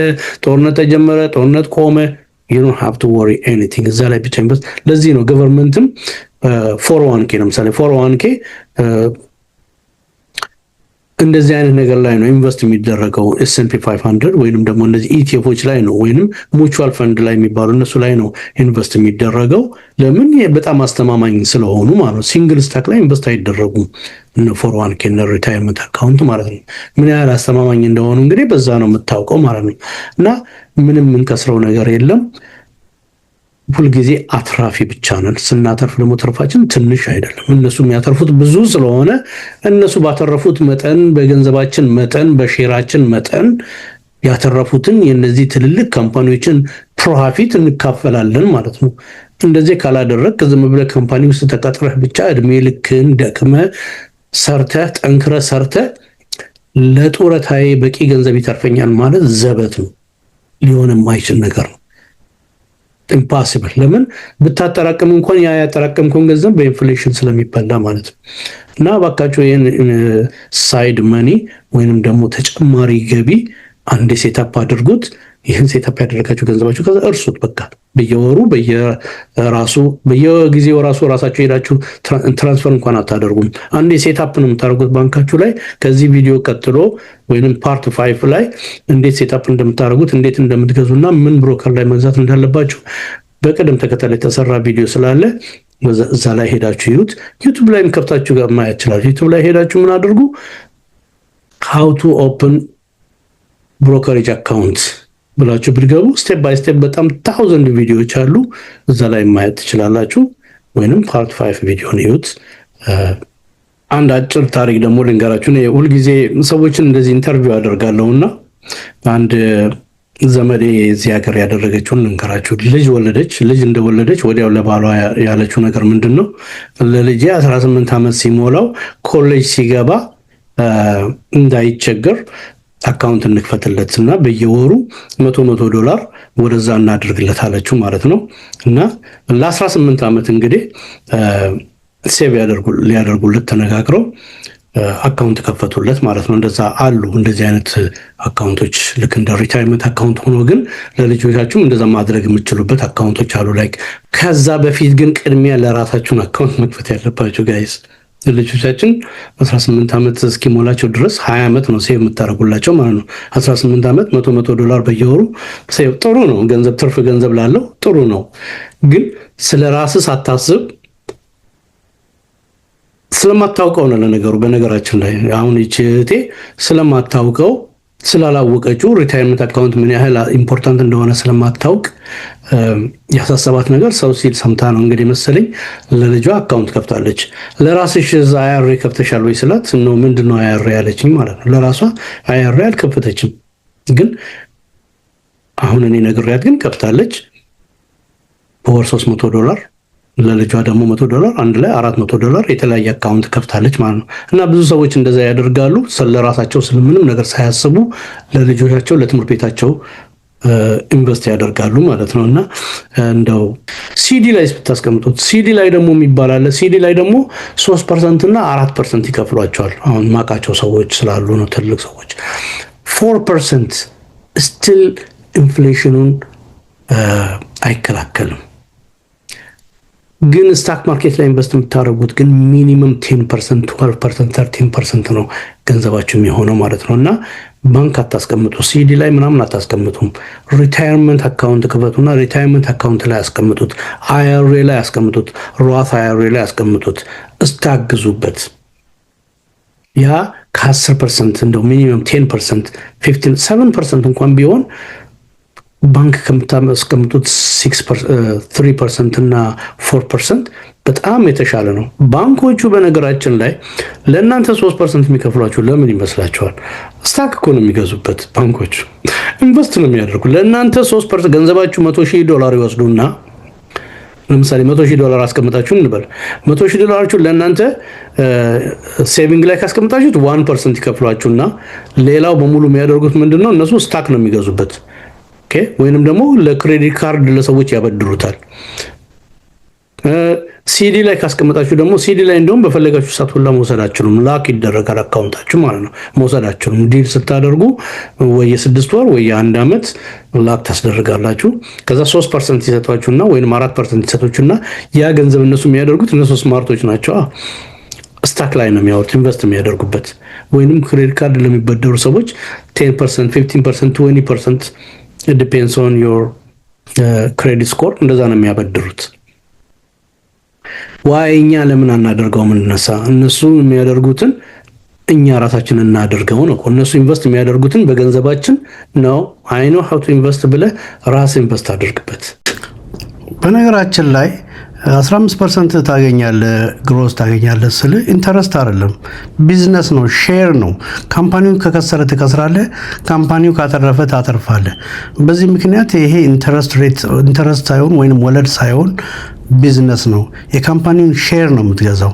ጦርነት ተጀመረ፣ ጦርነት ቆመ፣ you don't have to worry anything፣ እዛ ላይ ብቻ invest። ለዚህ ነው government ም 401(k) ለምሳሌ 401(k) እንደዚህ አይነት ነገር ላይ ነው invest የሚደረገው። S&P 500 ወይንም ደግሞ እነዚህ ETF ኦች ላይ ነው፣ ወይንም mutual fund ላይ የሚባሉ እነሱ ላይ ነው invest የሚደረገው። ለምን? በጣም አስተማማኝ ስለሆኑ ማለት ነው። Single stock ላይ invest አይደረጉም። እነ 401(k) እነ retirement account ማለት ነው። ምን ያህል አስተማማኝ እንደሆኑ እንግዲህ በዛ ነው የምታውቀው ማለት ነው። እና ምንም የምንከስረው ነገር የለም። ሁልጊዜ አትራፊ ብቻ ነን። ስናተርፍ ደግሞ ትርፋችን ትንሽ አይደለም። እነሱ የሚያተርፉት ብዙ ስለሆነ እነሱ ባተረፉት መጠን፣ በገንዘባችን መጠን፣ በ share ኣችን መጠን ያተረፉትን የነዚህ ትልልቅ company ዎችን profit እንካፈላለን ማለት ነው። እንደዚህ ካላደረግ ዝም ብለህ company ውስጥ ተቀጥረህ ብቻ እድሜ ልክህን ደክመህ ሰርተህ፣ ጠንክረህ ሰርተህ ለጡረታዬ በቂ ገንዘብ ይተርፈኛል ማለት ዘበት ነው። ሊሆን የማይችል ነገር ነው። Impossible። ለምን? ብታጠራቅም እንኳን ያ ያጠራቀምከውን ገንዘብ በ inflation ስለሚበላ ማለት ነው። እና እባካችሁ ይህን side money ወይንም ደግሞ ተጨማሪ ገቢ አንዴ setup አድርጉት። ይህን setup ያደረጋችሁ ገንዘባችሁ ከዛ እርሱት። በቃ በየወሩ በየራሱ በየጊዜው ራሱ ራሳችሁ ሄዳችሁ transfer እንኳን አታደርጉም። አንዴ setup ነው የምታደርጉት ባንካችሁ ላይ። ከዚህ ቪዲዮ ቀጥሎ ወይንም part 5 ላይ እንዴት setup እንደምታደርጉት፣ እንዴት እንደምትገዙና ምን broker ላይ መግዛት እንዳለባችሁ በቅደም ተከተል የተሰራ ቪዲዮ ስላለ እዛ ላይ ሄዳችሁ ይዩት። YouTube ላይም ከፍታችሁ ጋር ማየት ይችላል። YouTube ላይ ሄዳችሁ ምን አድርጉ፣ "how to open brokerage account" ብላችሁ ብትገቡ step by step በጣም thousand ቪዲዮዎች አሉ። እዛ ላይ ማየት ትችላላችሁ። ወይንም part 5 ቪዲዮን እዩት። አንድ አጭር ታሪክ ደግሞ ልንገራችሁ። ሁልጊዜ ሰዎችን እንደዚህ interview አደርጋለሁ እና አንድ ዘመዴ እዚህ ሀገር ያደረገችውን ልንገራችሁ። ልጅ ወለደች። ልጅ እንደወለደች ወዲያው ለባሏ ያለችው ነገር ምንድን ነው? ለልጄ 18 ዓመት ሲሞላው ኮሌጅ ሲገባ እንዳይቸገር account እንክፈትለት እና በየወሩ 100 100 ዶላር ወደዛ እናድርግለት አለችው ማለት ነው። እና ለ18 ዓመት እንግዲህ save ሊያደርጉለት ተነጋግረው account ከፈቱለት ማለት ነው። እንደዛ አሉ እንደዚህ አይነት account ኦች፣ ልክ እንደ retirement account ሆኖ ግን ለልጆቻችሁም እንደዛ ማድረግ የምትችሉበት account ኦች አሉ። Like ከዛ በፊት ግን ቅድሚያ ለራሳችሁን account መክፈት ያለባችሁ guys። ልጆቻችን 18 ዓመት እስኪሞላቸው ድረስ 20 ዓመት ነው save የምታደርጉላቸው ማለት ነው። 18 ዓመት 100 100 ዶላር በየወሩ save ጥሩ ነው። ገንዘብ ትርፍ ገንዘብ ላለው ጥሩ ነው። ግን ስለ ራስህ ሳታስብ፣ ስለማታውቀው ነው ለነገሩ። በነገራችን ላይ አሁን ይቺ እህቴ ስለማታውቀው፣ ስላላወቀችው፣ retirement account ምን ያህል important እንደሆነ ስለማታውቅ ያሳሰባት ነገር ሰው ሲል ሰምታ ነው እንግዲህ መሰለኝ ለልጇ account ከፍታለች። ለራስሽ እዛ IRA ከፍተሻል ወይ ስላት ነው ምንድን ነው IRA ያለችኝ ማለት ነው። ለራሷ IRA አልከፈተችም፣ ግን አሁን እኔ ነግሬያት ግን ከፍታለች። በወር 300 ዶላር፣ ለልጇ ደግሞ 100 ዶላር፣ አንድ ላይ 400 ዶላር የተለያየ account ከፍታለች ማለት ነው። እና ብዙ ሰዎች እንደዛ ያደርጋሉ። ለራሳቸው ስለምንም ነገር ሳያስቡ ለልጆቻቸው ለትምህርት ቤታቸው invest ያደርጋሉ ማለት ነው። እና እንደው ሲዲ ላይ ብታስቀምጡት፣ ሲዲ ላይ ደግሞ የሚባል አለ። ሲዲ ላይ ደግሞ 3% እና 4% ይከፍሏቸዋል። አሁን ማቃቸው ሰዎች ስላሉ ነው፣ ትልቅ ሰዎች። 4% still inflation ኑን አይከላከልም። ግን stock market ላይ invest የምታደርጉት ግን minimum 10%፣ 12%፣ 13% ነው ገንዘባችሁ የሚሆነው ማለት ነው። እና ባንክ አታስቀምጡ፣ ሲዲ ላይ ምናምን አታስቀምጡም። Retirement account ክፈቱና retirement account ላይ አስቀምጡት፣ IRA ላይ አስቀምጡት፣ Roth IRA ላይ አስቀምጡት፣ stock ግዙበት። ያ ከ10% እንደው minimum 10%፣ 15፣ 7% እንኳን ቢሆን ባንክ ከምታስቀምጡት 3% እና 4% በጣም የተሻለ ነው። ባንኮቹ በነገራችን ላይ ለእናንተ 3% የሚከፍሏችሁ ለምን ይመስላችኋል? Stock እኮ ነው የሚገዙበት። ባንኮቹ invest ነው የሚያደርጉ። ለእናንተ 3% ገንዘባችሁ $100,000 ይወስዱና፣ ለምሳሌ $100,000 አስቀምጣችሁ እንበል። $100,000ችሁ ለእናንተ saving ላይ ካስቀምጣችሁት 1% ይከፍሏችሁና ሌላው በሙሉ የሚያደርጉት ምንድን ነው? እነሱ stock ነው የሚገዙበት። ወይንም ደግሞ ለ credit card ለሰዎች ያበድሩታል። ሲዲ ላይ ካስቀመጣችሁ ደግሞ ሲዲ ላይ እንደውም በፈለጋችሁ ሰዓት ሁላ መውሰድ አትችሉም። Lock ይደረጋል account ኣችሁ ማለት ነው። መውሰድ አትችሉም። Deal ስታደርጉ ወይ የ6 ወር ወይ የአንድ ዓመት lock ታስደርጋላችሁ። ከዛ 3% ይሰጧችሁና ወይም 4% ይሰጧችሁና ያ ገንዘብ እነሱ የሚያደርጉት፣ እነሱ smart ኦች ናቸው። Stock ላይ ነው የሚያወጡት፣ invest የሚያደርጉበት፣ ወይንም credit card ለሚበደሩ ሰዎች 10%፣ 15%፣ 20%፣ depends on your credit score፣ እንደዛ ነው የሚያበድሩት። Why እኛ ለምን አናደርገውም? እንነሳ። እነሱ የሚያደርጉትን እኛ ራሳችን እናደርገው ነው። እነሱ invest የሚያደርጉትን በገንዘባችን ነው። "I know how to invest" ብለህ ራስህ invest አድርግበት። በነገራችን ላይ 15% ታገኛለህ፣ gross ታገኛለህ ስል interest አይደለም፣ ቢዝነስ ነው፣ share ነው። Company ው ከከሰረ ትከስራለህ፣ company ው ካተረፈ ታተርፋለህ። በዚህ ምክንያት ይሄ interest rate interest ሳይሆን ወይንም ወለድ ሳይሆን ቢዝነስ ነው። የ company ውን share ነው የምትገዛው።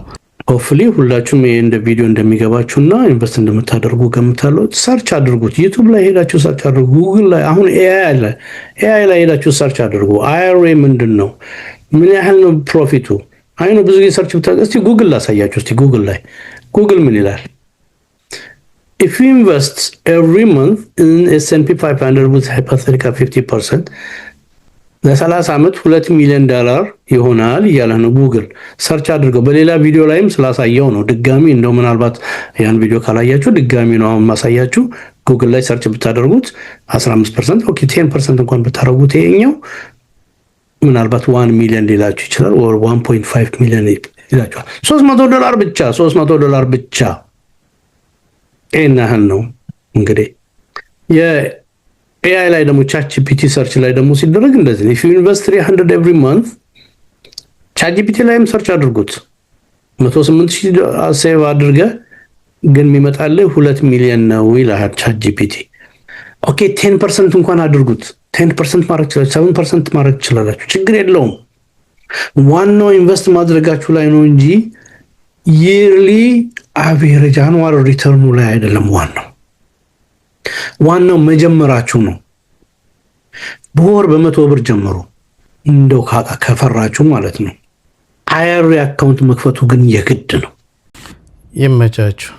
Hopefully ሁላችሁም ይሄ እንደ ቪዲዮ እንደሚገባችሁና invest እንደምታደርጉ ገምታለሁ። Search አድርጉት። YouTube ላይ ሄዳችሁ search አድርጉ። ጉግል ላይ፣ አሁን AI አለ። AI ላይ ሄዳችሁ search አድርጉ። IRA ምንድን ነው? ምን ያህል ነው profit ኡ? አይ ነው ብዙ ጊዜ search ብታ፣ እስቲ ጉግል ላሳያችሁ። እስቲ ጉግል ላይ፣ ጉግል ምን ይላል? If you invest every month in S&P 500 with hypothetical 50% ለ30 ዓመት $2 ሚሊዮን ይሆናል እያለ ነው። ጉግል search አድርገው። በሌላ ቪዲዮ ላይም ስላሳየው ነው። ድጋሚ እንደው ምናልባት ያን ቪዲዮ ካላያችሁ ድጋሚ ነው አሁን ማሳያችሁ። ጉግል ላይ search ብታደርጉት 15%፣ okay፣ 10% እንኳን ብታደርጉት ይሄኛው ምናልባት 1 ሚሊዮን ሊላችሁ ይችላል፣ or 1.5 ሚሊዮን ይላችኋል። $300 ብቻ፣ $300 ብቻ፣ ይህን ያህል ነው እንግዲህ። የ AI ላይ ደግሞ ChatGPT search ላይ ደግሞ ሲደረግ እንደዚህ ነው። If you invest 300 every month፣ ChatGPT ላይም search አድርጉት፣ 108 ሺህ save አድርገህ ግን የሚመጣልህ 2 ሚሊዮን ነው ይልሃል ChatGPT። Okay፣ 10% እንኳን አድርጉት። 10% ማድረግ ትችላላችሁ፣ 7% ማድረግ ትችላላችሁ። ችግር የለውም። ዋናው invest ማድረጋችሁ ላይ ነው እንጂ yearly average annual return ኑ ላይ አይደለም ዋናው። ዋናው መጀመራችሁ ነው። በወር በ100 ብር ጀምሩ፣ እንደው ከፈራችሁ ማለት ነው። IRA account መክፈቱ ግን የግድ ነው። ይመቻችሁ።